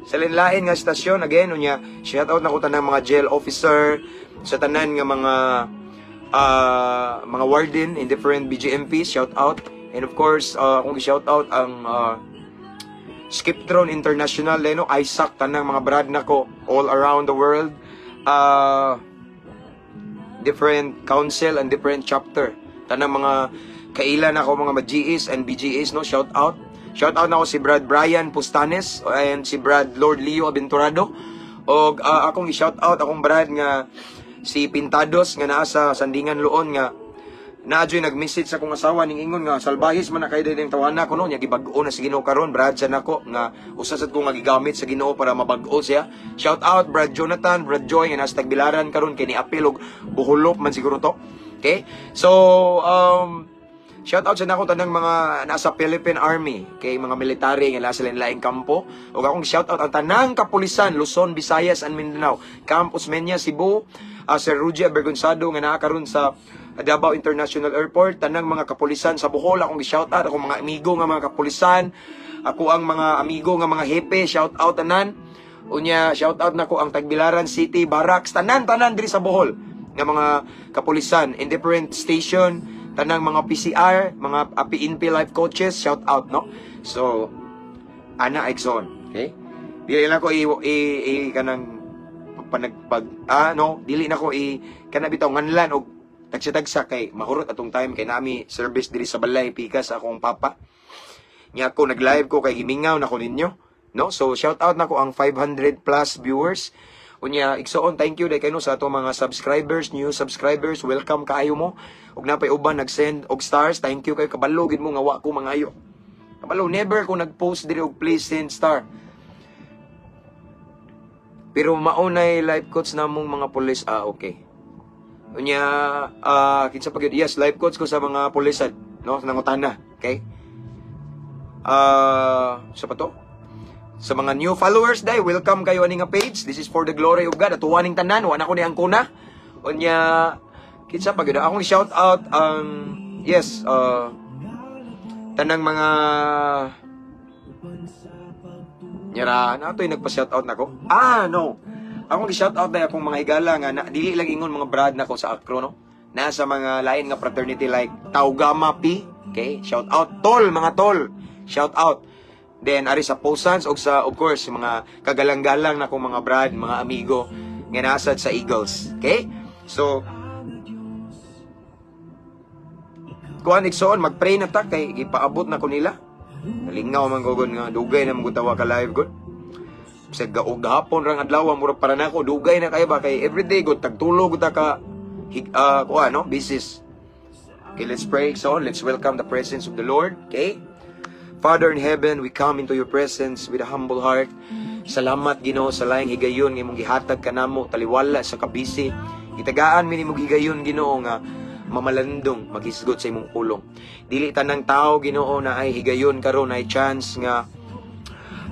Sa lain nga stasyon again unya, shout out na ko tanang mga jail officer, sa tanan nga mga warden in different BGMP, shout out. And of course, akong shout out ang Skiptron International, Leno, Isaac, tanang mga brad nako all around the world. Different council and different chapter. Tanang mga kailan ako mga GS and BGS, no, shout out. Shout out na ako si Brad Brian Pustanes and si Brad Lord Leo Aventurado. Og akong i-shout out akong brad nga si Pintados nga naa sa Sandingan Luon nga naadyoy nag-message sa akong asawa ning ingon nga salbahis man na kay dayong tawana ko no nya gibag-o na sa Ginoo karon, brad sa nako nga usa sad ko nga gigamit sa Ginoo para mabag-o siya. Shout out Brad Jonathan, Brad Joy nga nasa Tagbilaran karon kay ni-apil og buhulop man siguro to. Okay? So shout out sa nako tanang mga nasa Philippine Army, kay mga military nga nasa lain-laing kampo. Ug akong shout out ang tanang kapulisan Luzon, Visayas and Mindanao. Camp Osmeña, Cebu, Sir Rudy Abergonzado nga naa karon sa Davao International Airport, tanang mga kapulisan sa Bohol akong shout out, akong mga amigo nga mga kapulisan, ako ang mga amigo nga mga hepe, shout out tanan. Unya shout out nako ang Tagbilaran City Barracks, tanan-tanan diri sa Bohol nga mga kapulisan in different station, tanang mga PCR, mga PNP life coaches, shout out no. So ana Exxon, okay? Dili na ko i kanang panagpag no, dili na ko i kana bitaw nganlan og tagsa-tagsa kay mahurot atong time kay nami service diri sa balay pikas sa akong papa. Nya ako nag-live ko kay gimingaw na ko ninyo, no? So shout out nako ang 500 plus viewers. Unya igsoon, thank you day kay no sa atong mga subscribers, new subscribers, welcome kaayo mo. Ug napay uban nag-send og stars, thank you kayo, kabalo gid mo nga wa ko mangayo. Kabalo never ko nag-post diri og please send star. Pero maunay life coach namong mga pulis, okay. Unya, kinsa pa gyud? Yes, life coach ko sa mga pulisad, no? Sa nangutana, okay? Sa pa to? Sa mga new followers dai, welcome kayo ani nga page. This is for the glory of God. Atuwa ning tanan, wa na ko ni ang kuna. Unya, kinsa pa gyud? Akong shout out ang, yes, tanang mga Nyara, na to'y nagpa-shout out nako. Ah, no. Akong gi-shout out na akong mga higala nga na, dili lang ingon mga brad nako sa Acro, no. Nasa mga lain nga fraternity like Tau Gamma Pi. Okay? Shout out tol, mga tol. Shout out. Then ari sa Posans og sa, of course, mga kagalang-galang na akong mga brad, mga amigo nga nasad sa Eagles. Okay? So kuan, igsoon, magpray na ta kay gipaabot na ko nila. Nalingaw man gugod nga dugay na man gud tawa ka live gud. Sa gaog gahapon rang adlaw, murag para nako dugay na kayo ba, kay everyday gud tagtulog ta ka kuan, no, business. Okay, let's pray. So, let's welcome the presence of the Lord. Okay? Father in heaven, we come into your presence with a humble heart. Salamat, Ginoo, sa laing higayon nga imong gihatag kanamo taliwala sa kabisi. Gitagaan mi nimo higayon, Ginoo, nga mamalandong maghisgot sa imong pulong. Dili tanang tao, Ginoo, na ay higayon karon ay chance nga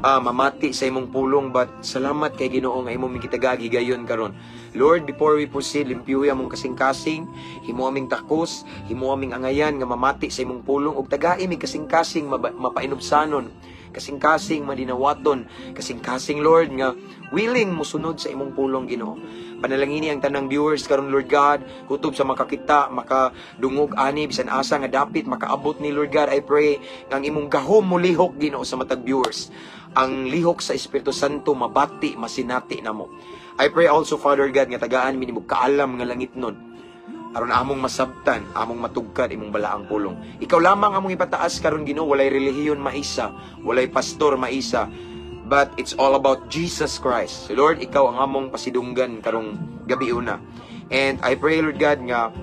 mamati sa imong pulong, but salamat kay Ginoo nga imong gitagaag higayon karon. Lord, before we proceed, limpyuhi among kasing-kasing, himo aming takos, himo aming angayan nga mamati sa imong pulong ug tagai mi kasing-kasing mapainubsanon, kasing-kasing madinawaton, kasing-kasing, Lord, nga willing mosunod sa imong pulong, Ginoo. Panalangini ang tanang viewers karon, Lord God, kutob sa makakita, makadungog ani bisan asa nga dapit makaabot ni, Lord God. I pray nga ang imong gahom molihok, Ginoo, sa matag viewers. Ang lihok sa Espiritu Santo mabati, masinati namo. I pray also, Father God, nga tagaan mi nimo kaalam nga langit nun aron among masabtan, among matugkad imong balaang pulong. Ikaw lamang among ipataas karon, Ginoo, walay relihiyon maisa, walay pastor maisa, but it's all about Jesus Christ. So Lord, ikaw ang among pasidunggan karong gabi una. And I pray, Lord God, nga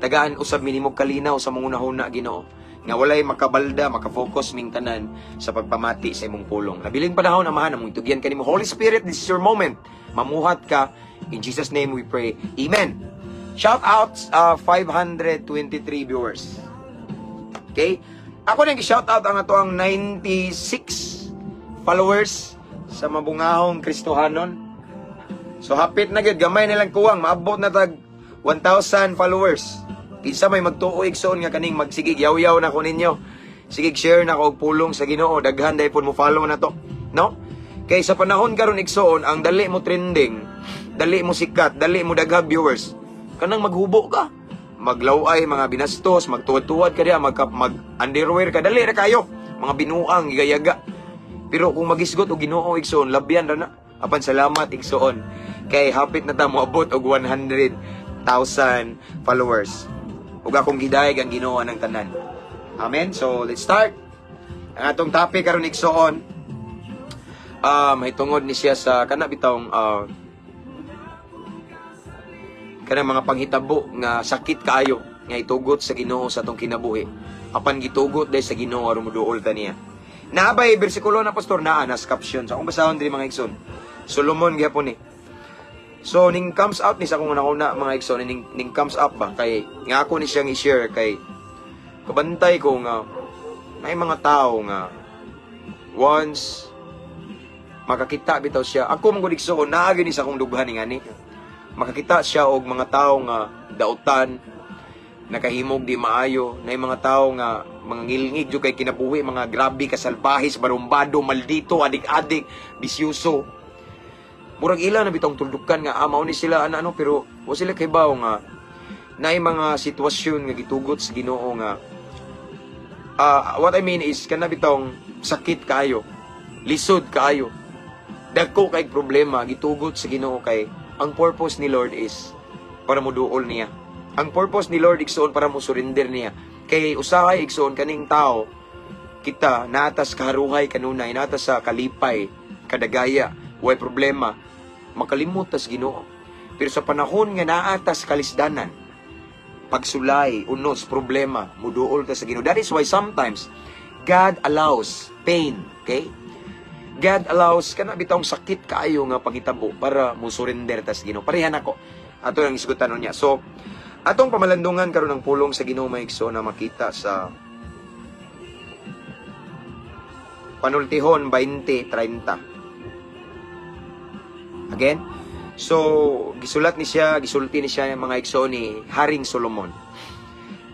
tagaan usab mi nimo kalinaw sa among hunahuna, Ginoo, nga walay makabalda, makafocus ming tanan sa pagpamati sa imong pulong. Nabiling panahon, Amahan, among itugyan kanimo. Holy Spirit, this is your moment. Mamuhat ka. In Jesus' name we pray. Amen. Shout out 523 viewers. Okay? Ako nang shout out ang ato ang 96 followers sa Mabungahong Kristohanon. So hapit na gyud, gamay na lang kuwang maabot na tag 1,000 followers. Kinsa may magtuo, igsoon, nga kaning magsigig yaw-yaw na ko ninyo. Sige, share na ko og pulong sa Ginoo, daghan dahil mo follow na to, no? Kay sa panahon karon, igsoon, ang dali mo trending, dali mo sikat, dali mo daghang viewers. Kanang maghubo ka, maglaway mga binastos, magtuwad-tuwad ka diha, mag underwear ka, dali ra kayo. Mga binuang gigayaga. Pero kung magisgot og Ginoo, igsoon, labyan ra na. Apan salamat, igsoon, kay hapit na ta moabot og 100,000 followers. Ug akong gidayeg ang Ginoo ng tanan. Amen. So let's start. Ang atong topic karon, igsoon, may tungod ni siya sa kana bitawng kanang mga panghitabo nga sakit kaayo nga itugot sa Ginoo sa atong kinabuhi. Apan gitugot dahil sa Ginoo aron moduol ta niya. Naabay bersikulo na, pastor, naa nas caption. Sa akong basahon diri, mga igsoon. Solomon gyapon ni. So ning comes out ni sa akong una mga igsoon, ning comes up ba kay nga ako ni siyang i-share kay kabantay ko nga may mga tao nga once makakita bitaw siya. Ako man gud, igsoon, naa gyud ni sa akong dughan ni ngani. Makakita siya og mga tao nga dautan, nakahimog di maayo, na mga tao nga mga ngilngig jud kay kinabuhi, mga grabe ka salbahis, barumbado, maldito, adik-adik, bisyuso. Murag ila na bitong tuldukan nga mao ni sila ana ano, pero wa sila kahibaw nga naay mga sitwasyon nga gitugot sa Ginoo nga what I mean is kana bitong sakit kaayo, lisod kaayo, dagko kay problema, gitugot sa Ginoo kay ang purpose ni Lord is para moduol niya. Ang purpose ni Lord, igsoon, para mo surrender niya. Kay usahay, igsoon, kaning tao kita natas kaharuhay kanunay, natas sa kalipay, kadagaya, way problema, makalimot tas Ginoo. Pero sa panahon nga naa tas kalisdanan, pagsulay, unos, problema, muduol ta sa Ginoo. That is why sometimes God allows pain, okay? God allows kana bitawng sakit kaayo nga pangitabo para mo surrender tas Ginoo. Parehan ako. Ato nang isgutan niya. So, atong pamalandungan karon ang pulong sa Ginoo, mga igsoon, na makita sa Panultihon 20:30. Again, so gisulat ni siya, gisulti ni siya, mga igsoon, ni Haring Solomon.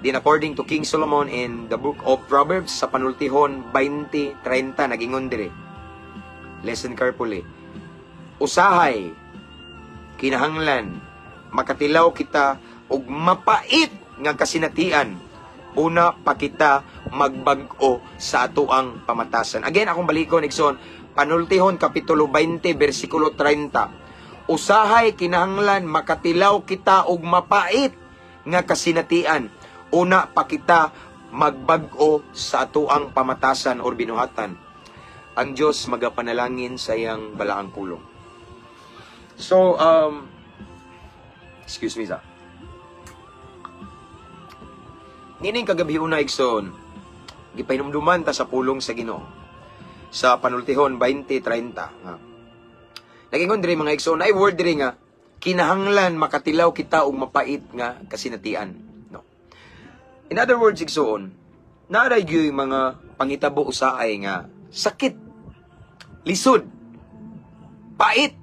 Then according to King Solomon in the book of Proverbs sa Panultihon 20:30, nagingon dire. Listen carefully. Usahay kinahanglan makatilaw kita og mapait nga kasinatian una pa kita magbag-o sa atoang pamatasan. Again, akong balikon, igsoon, Panultihon kapitulo 20 bersikulo 30. Usahay kinahanglan makatilaw kita og mapait nga kasinatian una pa kita magbag-o sa atoang pamatasan or binuhatan. Ang Diyos magapanalangin sa iyang balaang pulong. So, excuse me sa. Nining kagabi una, igsoon, gipahinumduman ta sa pulong sa Ginoo sa Panultihon 20:30 nga. Nagingon diri, mga igsoon, ay word diri nga kinahanglan makatilaw kita og mapait nga kasinatian, no? In other words, igsoon, naa gyud mga pangitabo usaay nga sakit, lisod, pait.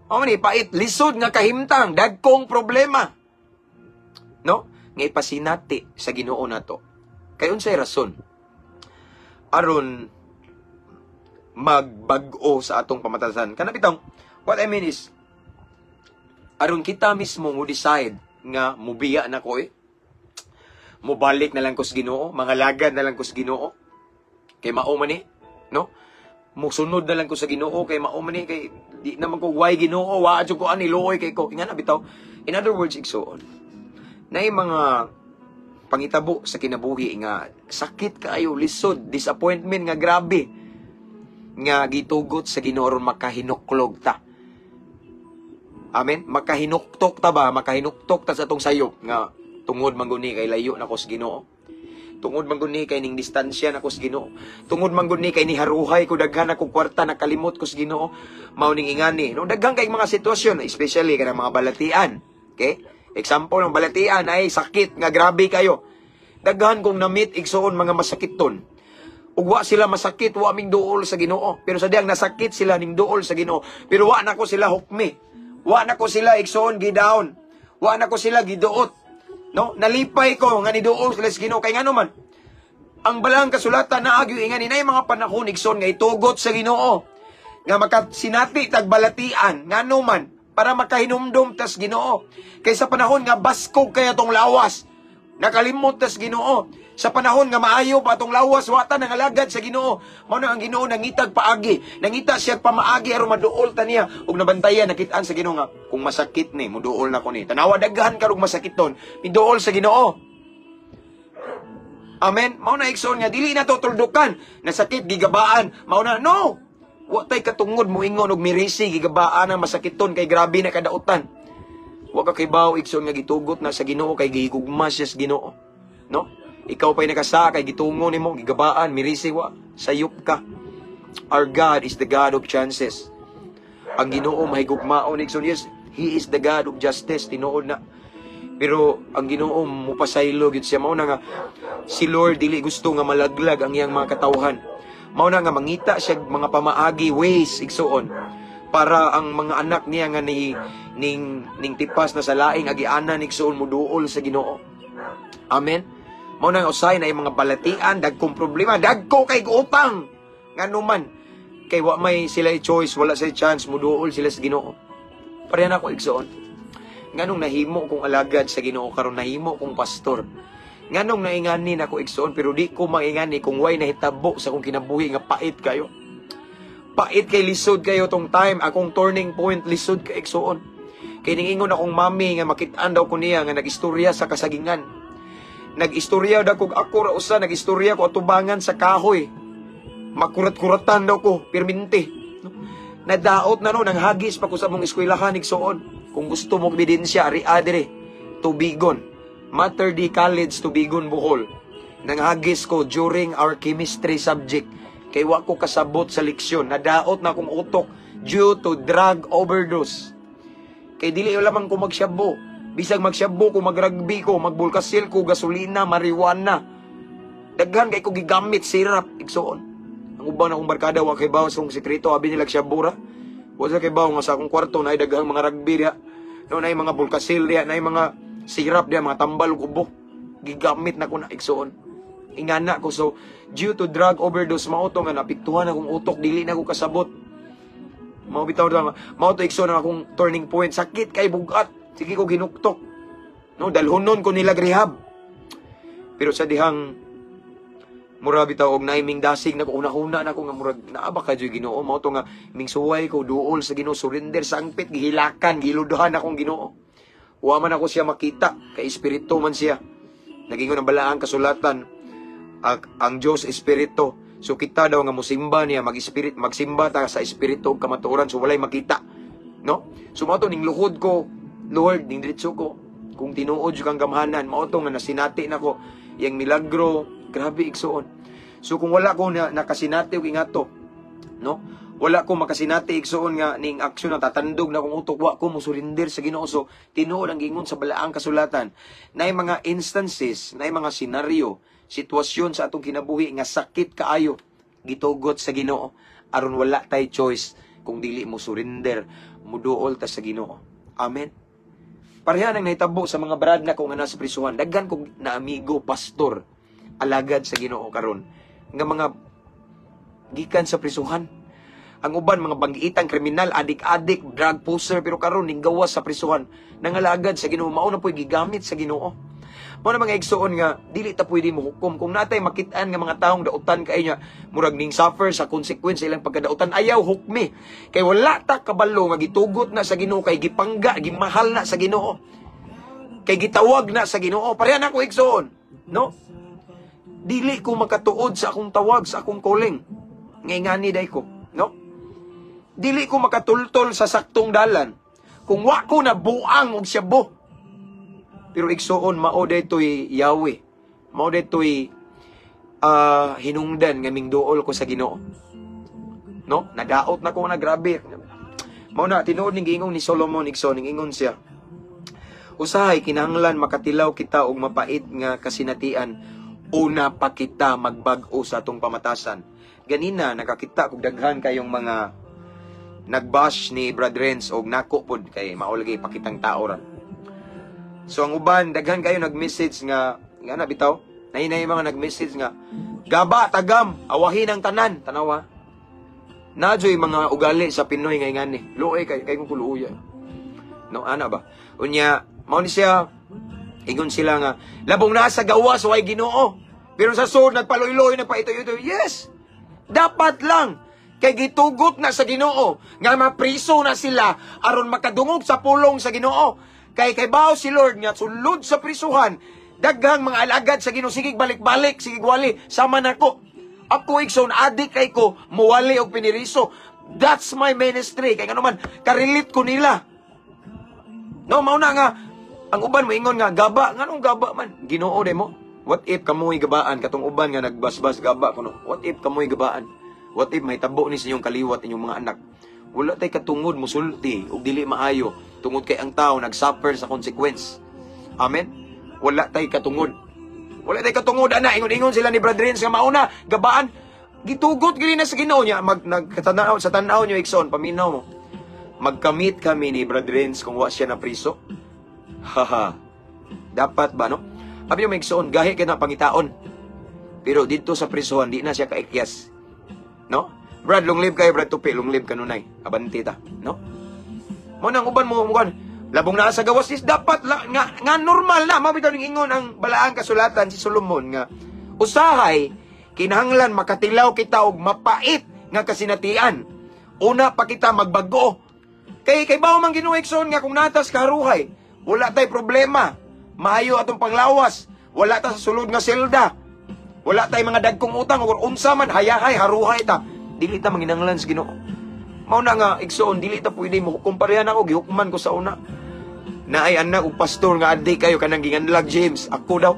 Mao ni pait, lisod nga kahimtang, dagkong problema. No? Nga ipasinati sa Ginoo nato. Kay unsay rason? Aron magbag-o sa atong pamatasan. Kana bitong, what I mean is, aron kita mismo mo decide nga mubiya na ko eh. Mubalik na lang ko sa Ginoo, mga lagad na lang ko sa Ginoo. Kay mao man ni, no? Musunod na lang ko sa Ginoo kay mao man ni, kay di naman ko why Ginoo, wa jud ko ani luoy kay ko. Ingana bitaw. In other words, igsoon, naay mga pangitabo sa kinabuhi nga sakit kaayo, lisod, disappointment nga grabe nga gitugot sa Ginoo aron makahinuklog ta. Amen? Makahinuktok ta ba? Makahinuktok ta sa atong sayop nga tungod man guni kay layo na ko sa Ginoo. Tungod man guni kay ning distansya na ko sa Ginoo. Tungod man guni kay niharuhay ko, daghan akong kwarta, nakalimot ko sa Ginoo. Mao ning ingani. No, daghan kay mga sitwasyon, especially kanang mga balatian. Okay? Example ng balatian ay sakit nga grabe kayo. Daghan kong na-meet, igsoon, mga masakiton. Ug wa sila masakit, wa ming duol sa Ginoo. Pero sa diyang nasakit sila ning duol sa Ginoo. Pero wa na ko sila hukmi. Wa na ko sila, igsoon, gidown. Wa na ko sila giduot. No? Nalipay ko nga niduol sila sa Ginoo kay ngano man ang balaang kasulatan naa gyud ingani na mga panahon, igsoon, nga itugot sa Ginoo nga makasinati tag balatian, ngano man para makahinumdum tas Ginoo. Kay sa panahon nga baskog kay atong lawas, nakalimot tas Ginoo. Sa panahon nga maayo pa atong lawas, wa ta nangalagad sa Ginoo. Mao na ang Ginoo nangitag paagi, nangita siya pamaagi aron maduol ta niya ug nabantayan, nakitaan sa Ginoo nga kung masakit ni muduol na ko ni. Tanawa, daghan karog masakiton, miduol sa Ginoo. Amen. Mao na, igsoon, nga dili na to tuldukan. Nasakit, gigabaan. Mao na no. Wa tay katungod moingon og mirisi, gigabaan ang masakiton kay grabe na kadautan. Wa ka kibaw, igsoon, nga gitugot na sa Ginoo kay gihigugma siya sa Ginoo. No? Ikaw pa'y nakasa kay gitungo nimo, gigabaan, mirisi wa, sayop ka. Our God is the God of chances. Ang Ginoo mahigugmaon, igsoon. Yes, He is the God of justice, tinuod na. Pero ang Ginoo mupasaylo gyud siya. Mao na nga si Lord dili gusto nga malaglag ang iyang mga katawhan. Mao na nga mangita siya mga pamaagi, ways, igsoon, para ang mga anak niya nga ni ning ning tipas na sa laing agianan, igsoon, muduol sa Ginoo. Amen. Mao na nga usahay na mga balatian, dagkong problema, dagko kay utang. Ngano man kay wa may sila choice, wala sila chance, muduol sila sa Ginoo. Pareha na ako, igsoon. Nganong nahimo kong alagad sa Ginoo karon, nahimo kong pastor? Nganong naingani na ko, igsoon, pero di ko maingani kung way nahitabo sa akong kinabuhi nga pait kayo. Pait kay, lisod kayo tong time, akong turning point, lisod kay, igsoon. Kay ningingon akong mami nga makit-an daw ko niya nga nag-istorya sa kasagingan. Nag-istorya daw kog ako ra usa, nag-istorya ko atubangan sa kahoy. Makurat-kuratan daw ko, pirminti. No? Nadaot na no, nanghagis pa ko sa mong eskwelahan, igsoon. Kung gusto mo ebidensya, ari adre, Tubigon. Mater Dei College, Tubigon, Bohol. Nanghagis ko during our chemistry subject. Kay wa ko kasabot sa leksyon. Nadaot na akong utok due to drug overdose. Kay dili lamang ko magsyabo. Bisag magsyabo ko, magrugby ko, magbulkasil ko, gasolina, marijuana. Daghan kay ko gigamit sirap, igsuon. Ang uban akong barkada wa kay bawo sa akong sekreto, abi nila syabo ra. Wa sa kay bawo nga sa akong kwarto naay daghang mga rugby diha. No, naay mga bulkasil diha, naay mga sirap diha, mga tambal ug ubo. Gigamit na ko na, igsuon. Ingana ko. So due to drug overdose, mao to nga naapektuhan akong utok, dili na ko kasabot. Mao bitaw na mao to, igsoon, ang akong turning point. Sakit kay bugat. Sige ko ginuktok. No, dalhonon ko nila rehab. Pero sa dihang mura bitaw og naiming dasig na ko, una-una na ko nga murag naa ba ka joy Ginoo. Mao to nga ming suway ko duol sa Ginoo, surrender sangpit gihilakan, giluduhan akong Ginoo. Wa man ako siya makita kay espiritu man siya. Nagingon ang balaang kasulatan, ang Dios espiritu. So kita daw nga musimba niya, mag-spirit, magsimba ta sa espiritu ug kamatuoran, so walay makita, no? So mao to ning luhod ko, Lord, ning diretso ko. Kung tinuod jud kang gamhanan, mao to nga nasinati nako yang milagro, grabe, igsuon. So kung wala ko na nakasinati og ingato, no? Wala ko makasinati, igsuon, nga ning aksyon na tatandog na kong utok, wa ko mo surrender sa Ginoo. So tinuod ang gingon sa balaang kasulatan. Naay mga instances, naay mga senaryo, sitwasyon sa atong kinabuhi nga sakit kaayo, gitugot sa Ginoo aron wala tay choice kung dili mo surrender, muduol ta sa Ginoo. Amen. Pareha nang nahitabo sa mga brad na ko nga nasa prisuhan. Daghan kog na amigo, pastor, alagad sa Ginoo karon nga mga gikan sa prisuhan. Ang uban mga banggiitang kriminal, adik-adik, drug pusher, pero karon ning gawas sa prisuhan, nangalagad sa Ginoo, mao na po'y gigamit sa Ginoo. Mao na, mga igsuon, nga dili ta pwede mo hukom kung natay makit-an nga mga taong dautan kay niya, murag ning suffer sa consequence ilang pagkadautan, ayaw hukmi. Kay wala ta kabalo nga gitugot na sa Ginoo, kay gipangga, gimahal na sa Ginoo. Kay gitawag na sa Ginoo. Pareha na ko, igsuon, no? Dili ko makatuod sa akong tawag, sa akong calling. Ngay ngani day ko, no? Dili ko makatultol sa saktong dalan kung wa ko na buang og syabo. Pero igsuon, mao daytoy Yahweh. Mao daytoy hinungdan nga mingduol ko sa Ginoo. No? Nadaot na ko na grabe. Mao na tinuod ning giingon ni Solomon, igsoon, ning ingon siya. Usahay kinahanglan makatilaw kita og mapait nga kasinatian una pa kita magbag-o sa atong pamatasan. Ganina nakakita kog daghan kayong mga nagbash ni Brad Renz og nako pod kay mao lagi pakitang tao ra. So ang uban daghan kayo nag-message nga nga na bitaw. Nahinay mga nag-message nga gaba tagam awahin ang tanan, tanawa. Najoy mga ugali sa Pinoy nga ingani. Luoy kay kay kung kuluoya. No, ana ba? Unya mao ni siya, ingon sila nga labong nasa gawas way Ginoo. Pero sa sud nagpaluy-luy, nagpaitoy-itoy. Yes. Dapat lang kay gitugot na sa Ginoo nga mapriso na sila aron makadungog sa pulong sa Ginoo. Kay kay bawo si Lord nga sulod sa prisuhan daghang mga alagad sa Ginoo sige balik-balik, sige wali sama nako. Ako, igsoon, adik kay ko muwali og piniriso. That's my ministry. Kay ngano man karelate ko nila. No, mao na nga ang uban mo ingon nga gaba, nganong gaba man? Ginoo mo. What if kamoy gabaan katong uban nga nagbasbas gaba kuno? What if kamoy gabaan? What if may tabo ni sa inyong kaliwat, inyong mga anak? Wala tay katungod musulti og dili maayo tungod kay ang tao nagsuffer sa consequence. Amen. Wala tay katungod. Wala tay katungod ana, ingon-ingon sila ni Brad Renz nga mauna gabaan, gitugot gini na sa Ginoo niya mag nagkatanaw sa tan-aw niyo, igsoon, paminaw mo. Magkamit kami ni Brad Renz kung wa siya na priso. Haha. Dapat ba, no? Abi mo, igsoon, gahi kay na pangitaon. Pero dito sa prisuhan di na siya kaikyas. No? Brad, long live kayo, Brad Tupi, long live kanunay. Abanti ta, no? Mo nang uban mo mukan labong naa sa gawas is dapat la, nga, nga normal na mabitaw ning ingon ang balaang kasulatan si Solomon nga usahay kinahanglan makatilaw kita og mapait nga kasinatian una pa kita magbago. Kay kay bawo man Ginoo, igsoon, nga kung natas karuhay, wala tay problema, maayo atong panglawas, wala ta sa sulod nga selda, wala tay mga dagkong utang or unsa man, hayahay haruhay ta, dili ta manginanglan sa Ginoo. Mao na nga, igsoon, dili ta pwede mo kumparehan. Ako gihukman ko sa una, naay anak og pastor nga adik kayo kanang ginganlag James ako daw.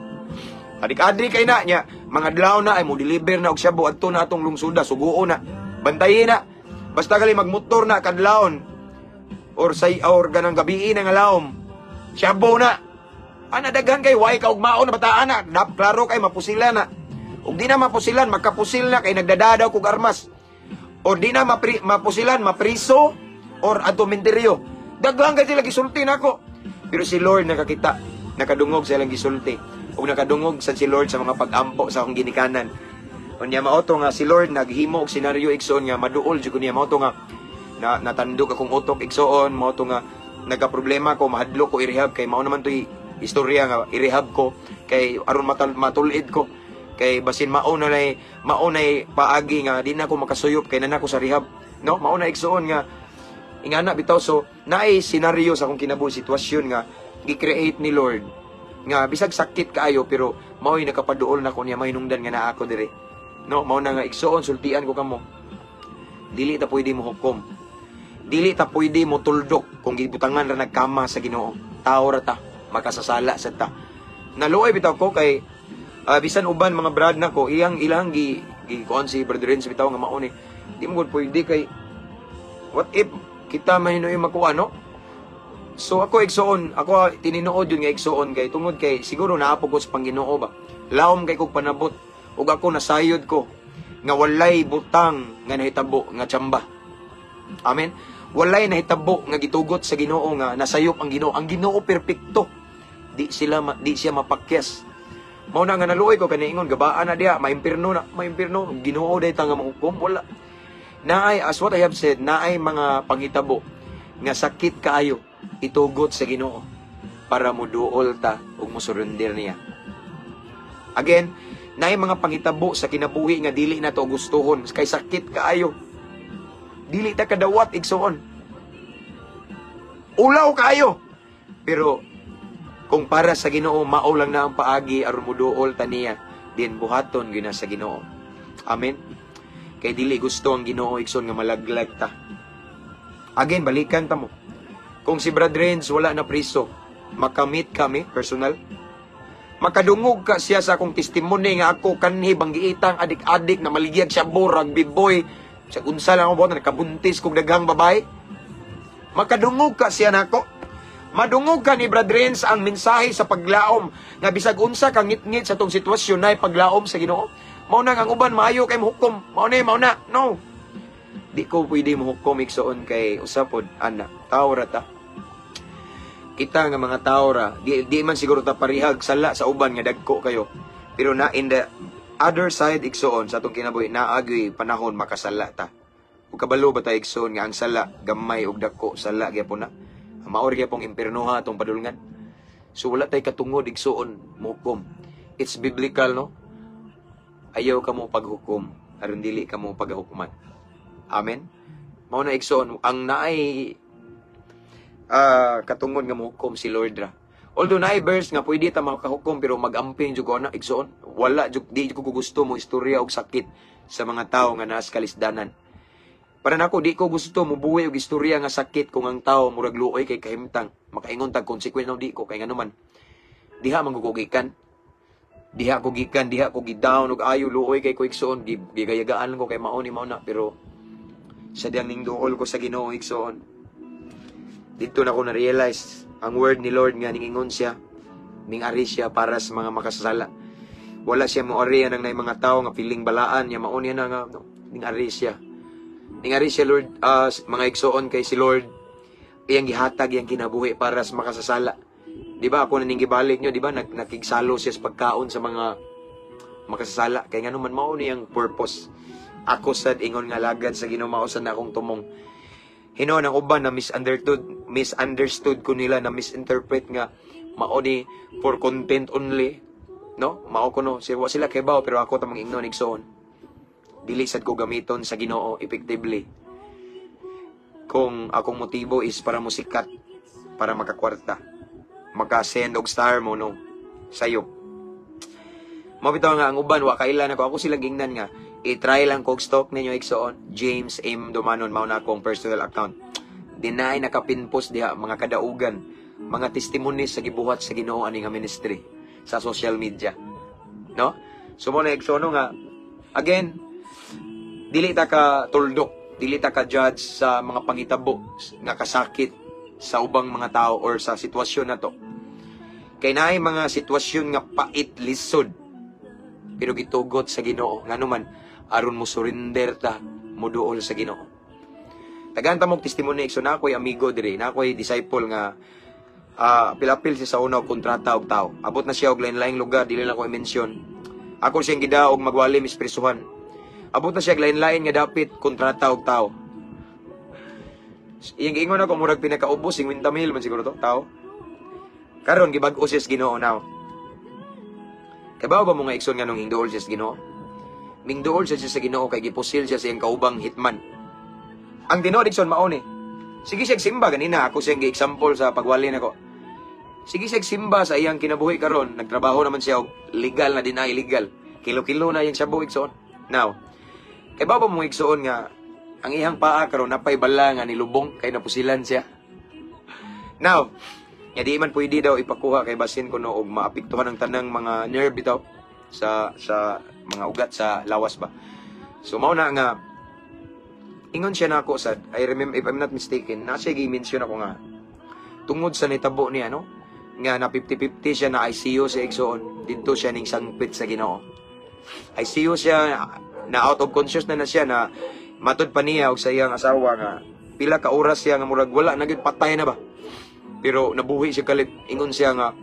Adik-adik kay na niya, mga adlaw na ay mo deliver na og shabu adto na atong lungsuda, suguo na. Bantayi na. Basta gali magmotor na kadlawon or say or ganang gabii na nga lawom. Shabu na. Ana, daghan kay way kaugmaon na bataan na. Nap, klaro kay mapusilan na. Ug di na mapusilan, magkapusil na kay nagdadadaw kog armas. Or di na mapusilan, mapriso or adto menteryo. Daghan kay sila gisulti nako. Pero si Lord nakakita, nakadungog sa ilang gisulti. Ug nakadungog sa si Lord sa mga pag-ampo sa akong ginikanan. Unya mao to nga si Lord naghimo og senaryo, igsoon, nga maduol jud ko niya. Mao to nga na natandog akong utok, igsoon. Mao to nga nagka-problema ko, mahadlok ko i-rehab kay mao naman to'y istorya nga i-rehab ko kay aron matulid ko kay basin mao nay paagi nga di na ako makasuyop kay naa ko sa rehab, no? Mao na, igsoon, nga ingana bitaw. So naay senaryo sa akong kinabuhi, sitwasyon nga gi-create ni Lord nga bisag sakit kaayo pero mao'y nakapaduol na ko niya, mahinungdan nga naa ako dire, no? Mao na nga, igsoon, sultian ko kamo, dili ta pwede mo hukom, dili ta pwede mo tuldok kung gibutangan ra nagkama sa Ginoo. Tao ra ta, makasasala sad ta. Naluoy bitaw ko kay bisan uban mga brad nako, iyang ilang gi gi kuan si Brother Renz bitaw nga mao ni di mo gud pwede kay what if kita man makuha, no? So ako, igsoon, ako tininuod yun nga, igsoon, kay tungod kay siguro naa po ko sa Pangginoo ba. Lawom kay kog panabot ug ako nasayod ko nga walay butang nga nahitabo nga tsamba. Amen. Walay nahitabo nga gitugot sa Ginoo nga nasayop ang Ginoo. Ang Ginoo perpekto. Di siya mapakyas. Mao na nga naluoy ko kay ingon gabaan na diha, maimpirno na, maimpirno. Ginoo day ta nga mahukom, wala. Naay, as what I have said, naay mga panghitabo nga sakit kaayo, itugot sa Ginoo para muduol ta ug mosurrender niya. Again, naay mga panghitabo sa kinabuhi nga dili na to gustuhon kay sakit kaayo. Dili ta kadawat, igsoon. Ulaw kaayo. Pero kung para sa Ginoo mao lang na ang paagi aron muduol ta niya, din buhaton gyud na sa Ginoo. Amen. Kay dili gusto ang Ginoo, igsoon, nga malaglag ta. Again, balikan ta mo. Kung si Brad Renz wala na priso, makamit kami personal. Makadungog ka siya sa akong testimony nga ako kanhi banggiitang adik-adik na maligyag siya rugby boy. Sa unsa lang ako buhat, nakabuntis kog daghang babae. Makadungog ka siya nako. Madungog ka ni Brad Renz ang mensahe sa paglaom nga bisag unsa ka ngit-ngit sa tong sitwasyon na paglaom sa Ginoo. Mao na nga ang uban maayo kay mohukom. Mao na, mao na. No. Di ko pwede mohukom, igsoon, kay usa pod ana, tao ra ta. Kita nga mga tao ra, di man siguro ta parihag sala sa uban nga dagko kayo. Pero na in the other side, igsoon, sa atong kinabuhi naagyoy panahon makasala ta. Ug kabalo ba ta, igsoon, nga ang sala gamay ug dako sala gyapon na. Mao ra gyapong impiernoha atong padulngan. So wala tay katungod, igsoon, mohukom. It's biblical, no? Ayaw ka mo paghukom aron dili ka mo paghukuman. Amen. Mao na, igsoon, ang naay katungod nga mohukom si Lord ra. Although naay verse nga pwede ta makahukom pero mag-amping jud ko ana, igsoon. Wala jud, di jud ko gusto mo istorya og sakit sa mga tao nga naas kalisdanan. Para nako, di ko gusto mobuhi og istorya nga sakit kung ang tao murag luoy kay kahimtang. Makaingon tag consequence, no, di ko kay ngano man. Diha man ko gikan. Diha ko gikan, diha ko gi-down og ayo, luoy kay ko, igsoon, gigayagaan lang ko kay mao ni mao na, pero sa diyang ning duol ko sa Ginoo, igsoon. Dito na ko na-realize ang word ni Lord nga ningingon siya, ning-ari siya para sa mga makasasala. Wala siya mo-ari ang nay mga tao nga feeling balaan niya mao niya na nga no, ning-ari siya. Ning-ari siya Lord, mga igsoon, kay si Lord iyang gihatag iyang kinabuhi para sa makasasala. Di ba ako na ning gibalik nyo, di ba? Nakigsalo siya sa pagkaon sa mga makasasala. Kay ngano man mao niyang purpose. Ako sad ingon nga lagad sa Ginoo, mao sad na akong tumong. Hinuon ang uban na misunderstood ko nila, na misinterpret nga mao ni for content only. No? Mao ko no, sila sila kay pero ako tamang ingnon, igsoon. Dili sad ko gamiton sa Ginoo effectively kung akong motibo is para musikat, para makakwarta, maka-send og star mo, no, sayo. Mao bitaw nga ang uban wa kailan ako, ako sila gingnan nga i-try lang kog stalk ninyo, igsoon. James M Dumanon mao na akong personal account. Dinay nakapinpost diha mga kadaugan, mga testimonies sa gibuhat sa Ginoo ani nga ministry sa social media. No? So mo na, igsoon, no, nga again, dili ta ka tuldok, dili ta ka judge sa mga pangitabo nga kasakit. Sa ubang mga tao or sa sitwasyon na to. Kay naay mga sitwasyon nga pait, lisod, pero gitugot sa Ginoo ngano man aron mo surrender ta, moduol sa Ginoo. Tagaan ta mog testimony, so na ako'y amigo diri, na ako'y disciple nga pilapil siya sa una og kontrata og tao. Abot na siya og lain-laing lugar, dili lang ko i-mention. Ako siyang gidaog magwali mispresuhan. Abot na siya og lain-lain nga dapit, kontrata og tao. Iyang giingon ako, murag pinakaubos 50 mil man siguro to, tao. Karon gibag-o siya sa Ginoo now. Kabaw ba mo nga, igsoon, nga nung hingduol siya sa Ginoo? Mingduol siya sa Ginoo kay gipusil siya sa iyang kaubang hitman. Ang tinuod, igsoon, mao ni. Sige siya simba ganina, ako siyang gi-example sa pagwali nako. Sige siya simba sa iyang kinabuhi karon, nagtrabaho naman siya og legal na din na illegal. Kilo-kilo na iyang shabu, igsoon. Now, kay ba mo, igsoon, nga ang iyang paa karon napay bala nga nilubong kay napusilan siya? Now, nga di man pwede daw ipakuha kay basin kuno og maapektuhan ang tanang mga nerve bitaw sa mga ugat sa lawas ba. So mao na nga ingon siya nako sad, I remember, if I'm not mistaken, na siya gi-mention ako nga tungod sa nitabo niya, no, nga na 50-50 siya na ICU si igsoon, didto siya ning sangpit sa Ginoo. ICU siya na out of conscious na na siya, na matud pa niya og sa iyang asawa nga pila ka oras siya nga murag wala na gyud, patay na ba, pero nabuhi siya kalit. Ingon siya nga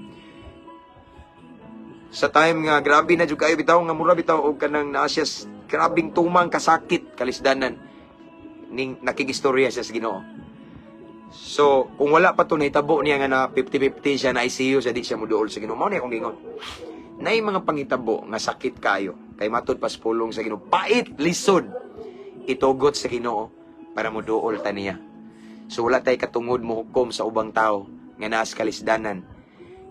sa time nga grabe na jud kayo bitaw nga mura bitaw og kanang naa siya grabing tumang kasakit, kalisdanan, ning nakigistorya siya sa Ginoo. So, kung wala pa to nahitabo niya nga na 50-50 siya na ICU siya, di siya muduol sa Ginoo. Mao ni akong gingon. Nay mga pangitabo nga sakit kayo. Kay matud pas pulong sa Ginoo, pait, lisod, itugot sa Ginoo para muduol ta niya. So wala tay katungod mo hukom sa ubang tao nga naas kalisdanan.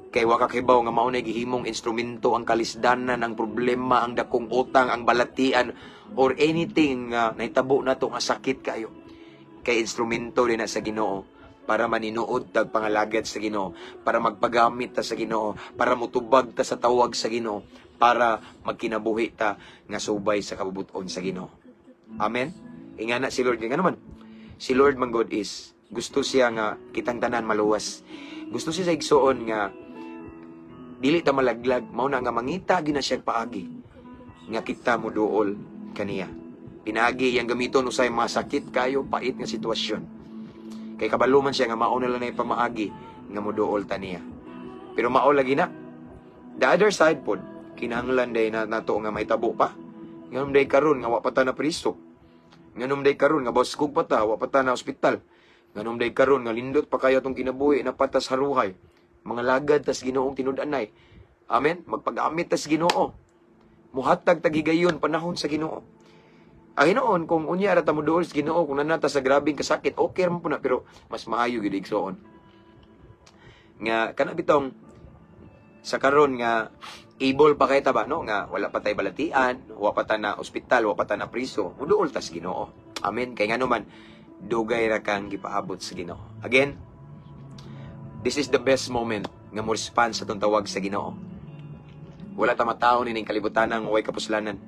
Kay wa ka kibaw nga mao na gihimong instrumento ang kalisdanan, ang problema, ang dakong utang, ang balatian or anything nga nahitabo nato nga sakit kayo. Kay instrumento din na sa Ginoo para maninuod tag pangalagad sa Ginoo, para magpagamit ta sa Ginoo, para mutubag ta sa tawag sa Ginoo, para magkinabuhi ta nga subay sa kabubuton sa Ginoo. Amen. Ingana si Lord, nga naman. Si Lord man God is gusto siya nga kitang tanan maluwas. Gusto siya sa igsoon nga dili ta malaglag, mao na nga mangita gina siya paagi nga kita moduol kaniya. Pinaagi iyang gamiton usay mga sakit kayo, pait nga sitwasyon. Kay kabalo man siya nga mao na lang na pamaagi nga moduol ta niya. Pero mao lagi na. The other side pod, kinahanglan day na nato nga mahitabo pa. Nganom day karon nga wa pa ta na priso? Nganom day karon nga baskog pa ta, wa pa ta na ospital? Nganom day karon nga lindot pa kayo atong kinabuhi na patas haruhay? Mga lagad tas Ginoong tinud-anay. Amen. Magpagamit tas Ginoo. Muhatag tag higayon, panahon sa Ginoo. Ang hinuon kung unya ra ta mo duol sa Ginoo kung nanata sa grabeng kasakit, okay ra man po na, pero mas maayo gyud, igsoon, nga kana bitong sa karon nga able pa kay ta ba, no, nga wala pa tay balatian, wa pa ta na ospital, wa pa ta na priso, muduol tas Ginoo. Amen. Kay ngano man, dugay ra kang gipaabot sa Ginoo. Again, this is the best moment nga mo respond sa tong tawag sa Ginoo. Wala ta matawo nining kalibutan nga way kapuslanan.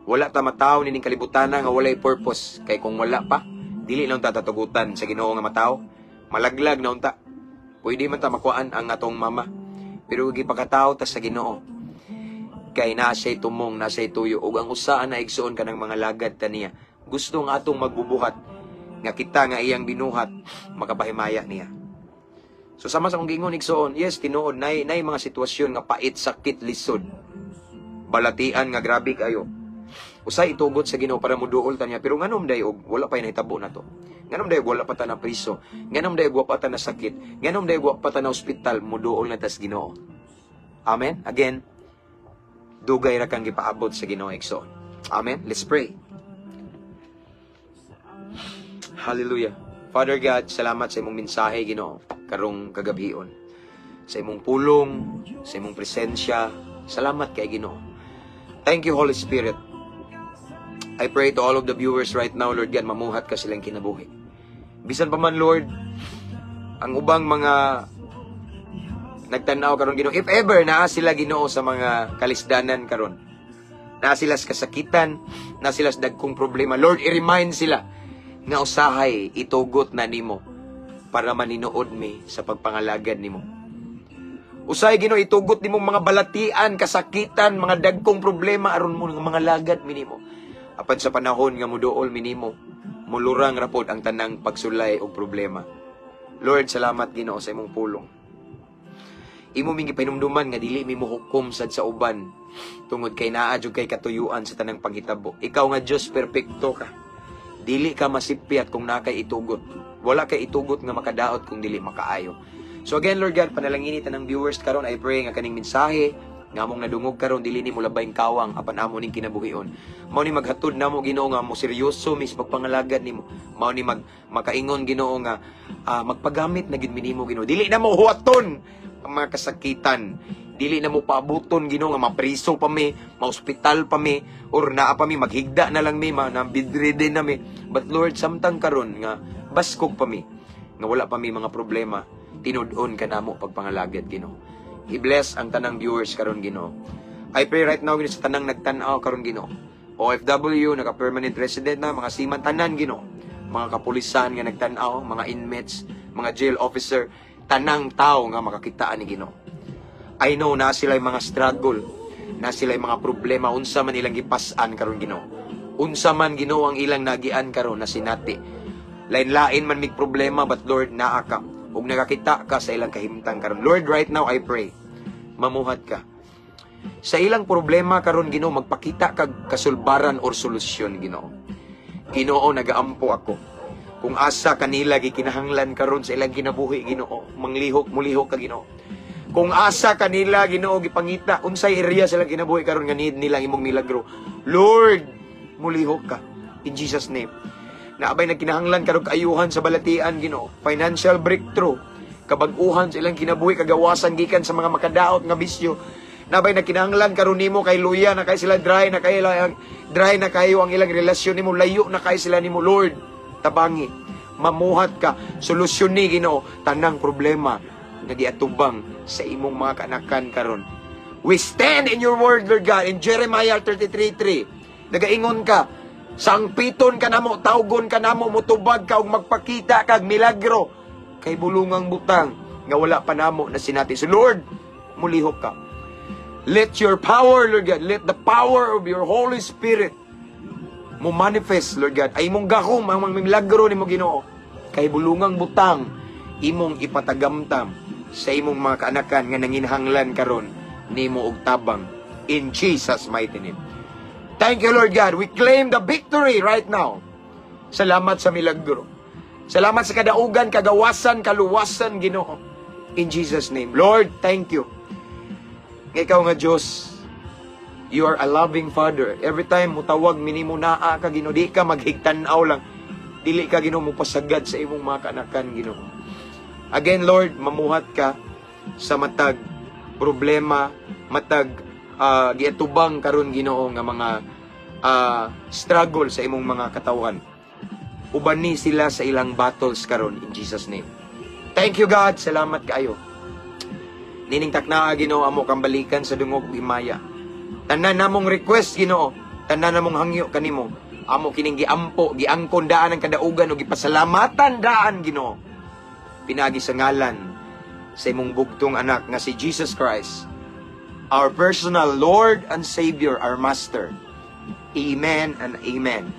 Wala ta matawo nining kalibutan nga walay purpose, kay kung wala pa, dili na unta tatugutan sa Ginoo nga matawo. Malaglag na unta. Pwede man ta makuan ang atong mama, pero gipakatawo ta sa Ginoo kay naa siya'y tumong, naa siya'y tuyo, ug ang usaan na, igsoon, kanang mga lagad ta niya. Gusto nga atong magbubuhat nga kita nga iyang binuhat makapahimaya niya. So sama sa akong giingon, igsoon, yes, tinuod nay mga sitwasyon nga pait, sakit, lisod, balatian nga grabe kayo. Usay itugot sa Ginoo para muduol ta niya, pero nganom day og wala pa nahitabo na to? Nganom day og wala pa ta na priso? Nganom day og wa pa ta na sakit? Nganom day og wa pa ta na ospital? Muduol na tas Ginoo. Amen. Again, dugay ra kang gipaabot sa Ginoo, igsoon. Amen. Let's pray. Hallelujah. Father God, salamat sa imong mensahe, Ginoo, karong kagabhion. Sa imong pulong, sa imong presensya, salamat kay Ginoo. Thank you, Holy Spirit. I pray to all of the viewers right now, Lord God, mamuhat ka silang kinabuhi. Bisan pa man, Lord, ang ubang mga nagtanaw karon, Ginoo, if ever naa sila, Ginoo, sa mga kalisdanan karon, naa sila sa kasakitan, naa sila sa dagkong problema, Lord, i-remind sila nga usahay itugot na nimo. Para maninuod mi sa pagpangalagad nimo. Usay, Ginoo, itugot nimo mga balatian, kasakitan, mga dagkong problema aron mo nga mangalagad mi nimo. Apan sa panahon nga muduol mi nimo, mulurang ra pod ang tanang pagsulay og problema. Lord, salamat, Ginoo, sa imong pulong. Imo ming gipahinumduman nga dili mi mohukom sad sa uban tungod kay naa jud kay katuyuan sa tanang panghitabo. Ikaw nga Dios, perpekto ka. Dili ka masipyat kung naa kay itugot. Wala kay itugot nga makadaot kung dili makaayo. So again, Lord God, panalangini tanang viewers karon. I pray nga kaning mensahe nga among nadungog karon dili ni molabayng kawang apan amo ning kinabuhion. Mao ni maghatod namo, Ginoo, nga mo seryoso mi sa pagpangalagad nimo. Mao ni mag makaingon, Ginoo, nga magpagamit na gid mi nimo, Ginoo. Dili na mo huwaton ang mga kasakitan. Dili na mo paabuton, Ginoo, nga mapriso pa mi, maospital pa mi, or naa pa mi maghigda na lang mi, ma na bedridden na mi. But Lord, samtang karon nga baskog pa mi, nga wala pa mi mga problema, tinud-on ka namo pagpangalagad, Ginoo. I-bless ang tanang viewers karon, Ginoo. I pray right now, Ginoo, sa tanang nagtan-aw karon, Ginoo. OFW, naka-permanent resident na, mga seaman, tanan, Ginoo. Mga kapulisan nga nagtan-aw, mga inmates, mga jail officer, tanang tao nga makakitaan ni Ginoo. I know na sila mga struggle, na sila mga problema, unsa man ilang gipas-an karon, Ginoo. Unsa man, Ginoo, ang ilang nagian karon na sinati. Lain-lain man mig problema, but Lord, naa ka ug nakakita ka sa ilang kahimtang karon. Lord, right now I pray, mamuhat ka sa ilang problema karon, Ginoo, magpakita kag kasulbaran or solusyon, Ginoo. Ginoo, nagaampo ako. Kung asa kanila gikinahanglan karon sa ilang kinabuhi, Ginoo, manglihok, mulihok ka, Ginoo. Kung asa kanila, Ginoo, gipangita, unsay area sa ilang kinabuhi karon nga need nila imong milagro. Lord, mulihok ka in Jesus' name. Naabay nagkinahanglan karon kaayuhan sa balatian, Ginoo, financial breakthrough, kabag-uhan sa ilang kinabuhi, kagawasan gikan sa mga makadaot nga bisyo. Nabay nagkinahanglan karon nimo kay luya na kay sila, dry na kayo ang ilang relasyon nimo, layo na kay sila nimo, Lord, tabangi. Mamuhat ka, solusyon ni, Ginoo, tanang problema nga giatubang sa imong mga kanakan karon. We stand in your word, Lord God, in Jeremiah 33:3. Nagaingon ka, sangpiton ka namo, tawgon ka namo, mutubag ka ug magpakita kag milagro kay bulungang butang nga wala pa namo na sinati. So Lord, mulihok ka. Let your power, Lord God, let the power of your Holy Spirit mo manifest, Lord God. Ay imong gahom, ang mga milagro nimo, Ginoo. Kay bulungang butang imong ipatagamtam sa imong mga kaanakan nga nanginhanglan karon nimo og tabang in Jesus' mighty name. Thank you, Lord God. We claim the victory right now. Salamat sa milagro. Salamat sa kadaugan, kagawasan, kaluwasan, Ginoo. In Jesus' name. Lord, thank you. Nga ikaw nga Diyos, you are a loving Father. Every time mutawag minimo, naa ka, Ginoo, di ka maghigtan-aw lang. Dili ka, Ginoo, mo pasagad sa imong mga kaanakan, Ginoo. Again, Lord, mamuhat ka sa matag problema, matag giatubang karon, Ginoo, nga mga struggle sa imong mga katawhan. Ubani sila sa ilang battles karon in Jesus' name. Thank you, God. Salamat kaayo. Nining taknaa, Ginoo, amo kang balikan sa dungog ug himaya. Tanan namong request, Ginoo, tanan namong hangyo kanimo. Amo kining giampo, giangkon daan ang kadaugan ug gipasalamatan daan, Ginoo. Pinagi sa ngalan sa imong bugtong anak nga si Jesus Christ, our personal Lord and Savior, our Master. Amen and amen.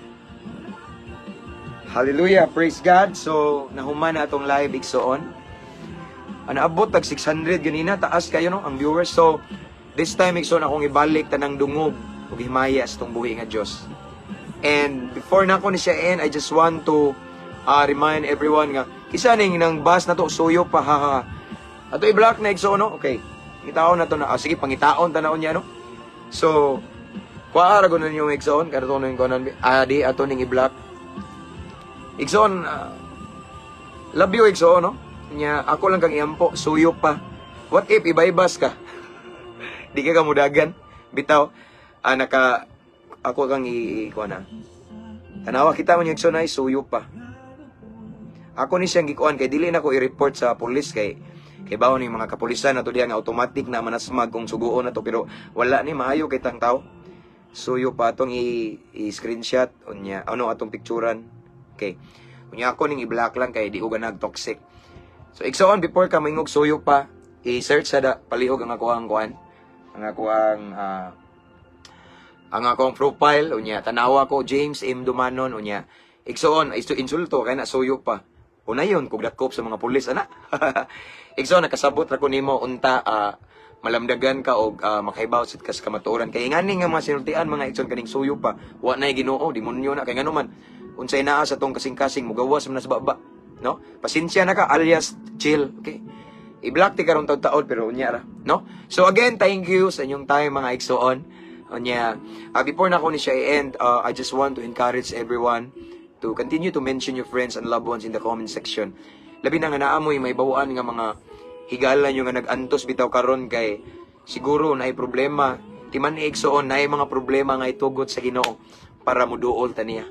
Hallelujah, praise God. So, nahuman na atong live, igsoon. Naabot tag 600 ganina, taas kayo no ang viewers. So, this time, igsoon, akong ibalik tanang dungog ug himaya sa tong buhi nga Dios. And before na ako ni siya end, I just want to remind everyone nga kisa ning nang bus na to, suyo pa, ha ha. Ato i-block na, igsoon, no? Okay. Pangitaon na to na. Ah, sige, pangitaon tanawon niya, no? So, kuha ra gud ninyo, igsoon, karon ning kunan di ato ning i-block. Igsoon, love you, igsoon, no? Nya ako lang kang iampo, suyo pa. What if ibaybas ka? Di ka kamudagan. Bitaw, naka ako kang i kuha na. Tanawa kita man yung igsoon ay suyo pa. Ako ni siyang gikuan kay dili na ko i-report sa pulis kay bawon ni mga kapulisan na to diya nga automatic na manasmag kung suguon na to, pero wala ni maayo kay tang tao. Suyo pa atong i-screenshot unya ano atong picturean. Okay. Unya ako ning i-block lang kay di ko ganag toxic. So igsoon, before ka moingog suyo pa, i-search sa da palihog ang ako ang kuan. Ang akong profile. Unya tanawa ko, James M Dumanon. Unya, igsoon, isto insulto kay na suyo pa. Una yun, kung dakop sa mga pulis, ana. Igsoon, nakasabot ra ko nimo unta malamdagan ka og makahibaw sad ka sa kamatuoran. Kay ingani nga mga sinultian, mga igsoon, kaning suyo pa, wa nay Ginoo, demonyo na. Kay ngano man, unsay naa sa tong kasing-kasing, mugawas man na sa baba. No? Pasensya na ka, alias chill. Okay? I-block ti karon taud-taod, pero unya ra. No? So again, thank you sa inyong time, mga igsoon. Unya, before na ko ni siya i-end, I just want to encourage everyone to continue to mention your friends and loved ones in the comment section. Labi na nga naa moy mahibaw-an nga mga higala nyo nga nag-antos bitaw karon kay siguro naay problema. Timan igsoon, naay mga problema nga itugot sa Ginoo para muduol ta niya.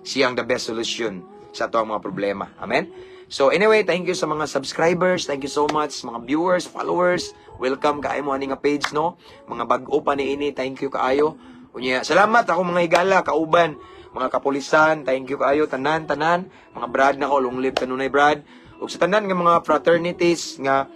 Siya ang the best solution sa ato ang mga problema. Amen? So anyway, thank you sa mga subscribers. Thank you so much. Mga viewers, followers. Welcome kaayo mo ani nga page, no? Mga bag-o pa ni ini, thank you kaayo. Unya, salamat ako mga higala, kauban, mga kapulisan, thank you kaayo tanan tanan, mga brad nako, long live kanunay, brad. Ug sa tanan nga mga fraternities nga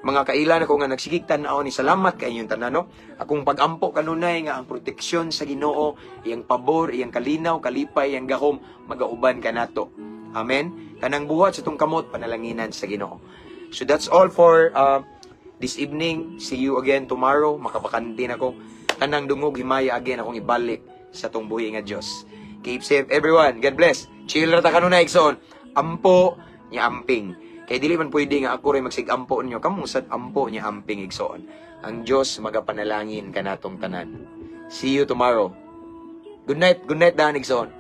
mga kailan ako nga nagsigig tan-aw ni, salamat kay inyong tanan, no. Akong pagampo kanunay nga ang proteksyon sa Ginoo, iyang pabor, iyang kalinaw, kalipay, iyang gahom magauban kanato. Amen. Kanang buhat sa tong kamot, panalanginan sa Ginoo. So that's all for this evening. See you again tomorrow. Makabakante na ko. Tanang dungog, himaya, again akong ibalik sa tong buhi nga Dios. Keep safe, everyone. God bless. Chill ra ta kanunay, igsoon. Ampo nya amping. Kay dili man pwede nga ako ray magsig-ampo ninyo. Kamo sad ampo nya amping, igsoon. Ang Dios magapanalangin kanatong tanan. See you tomorrow. Good night. Good night daan, igsoon.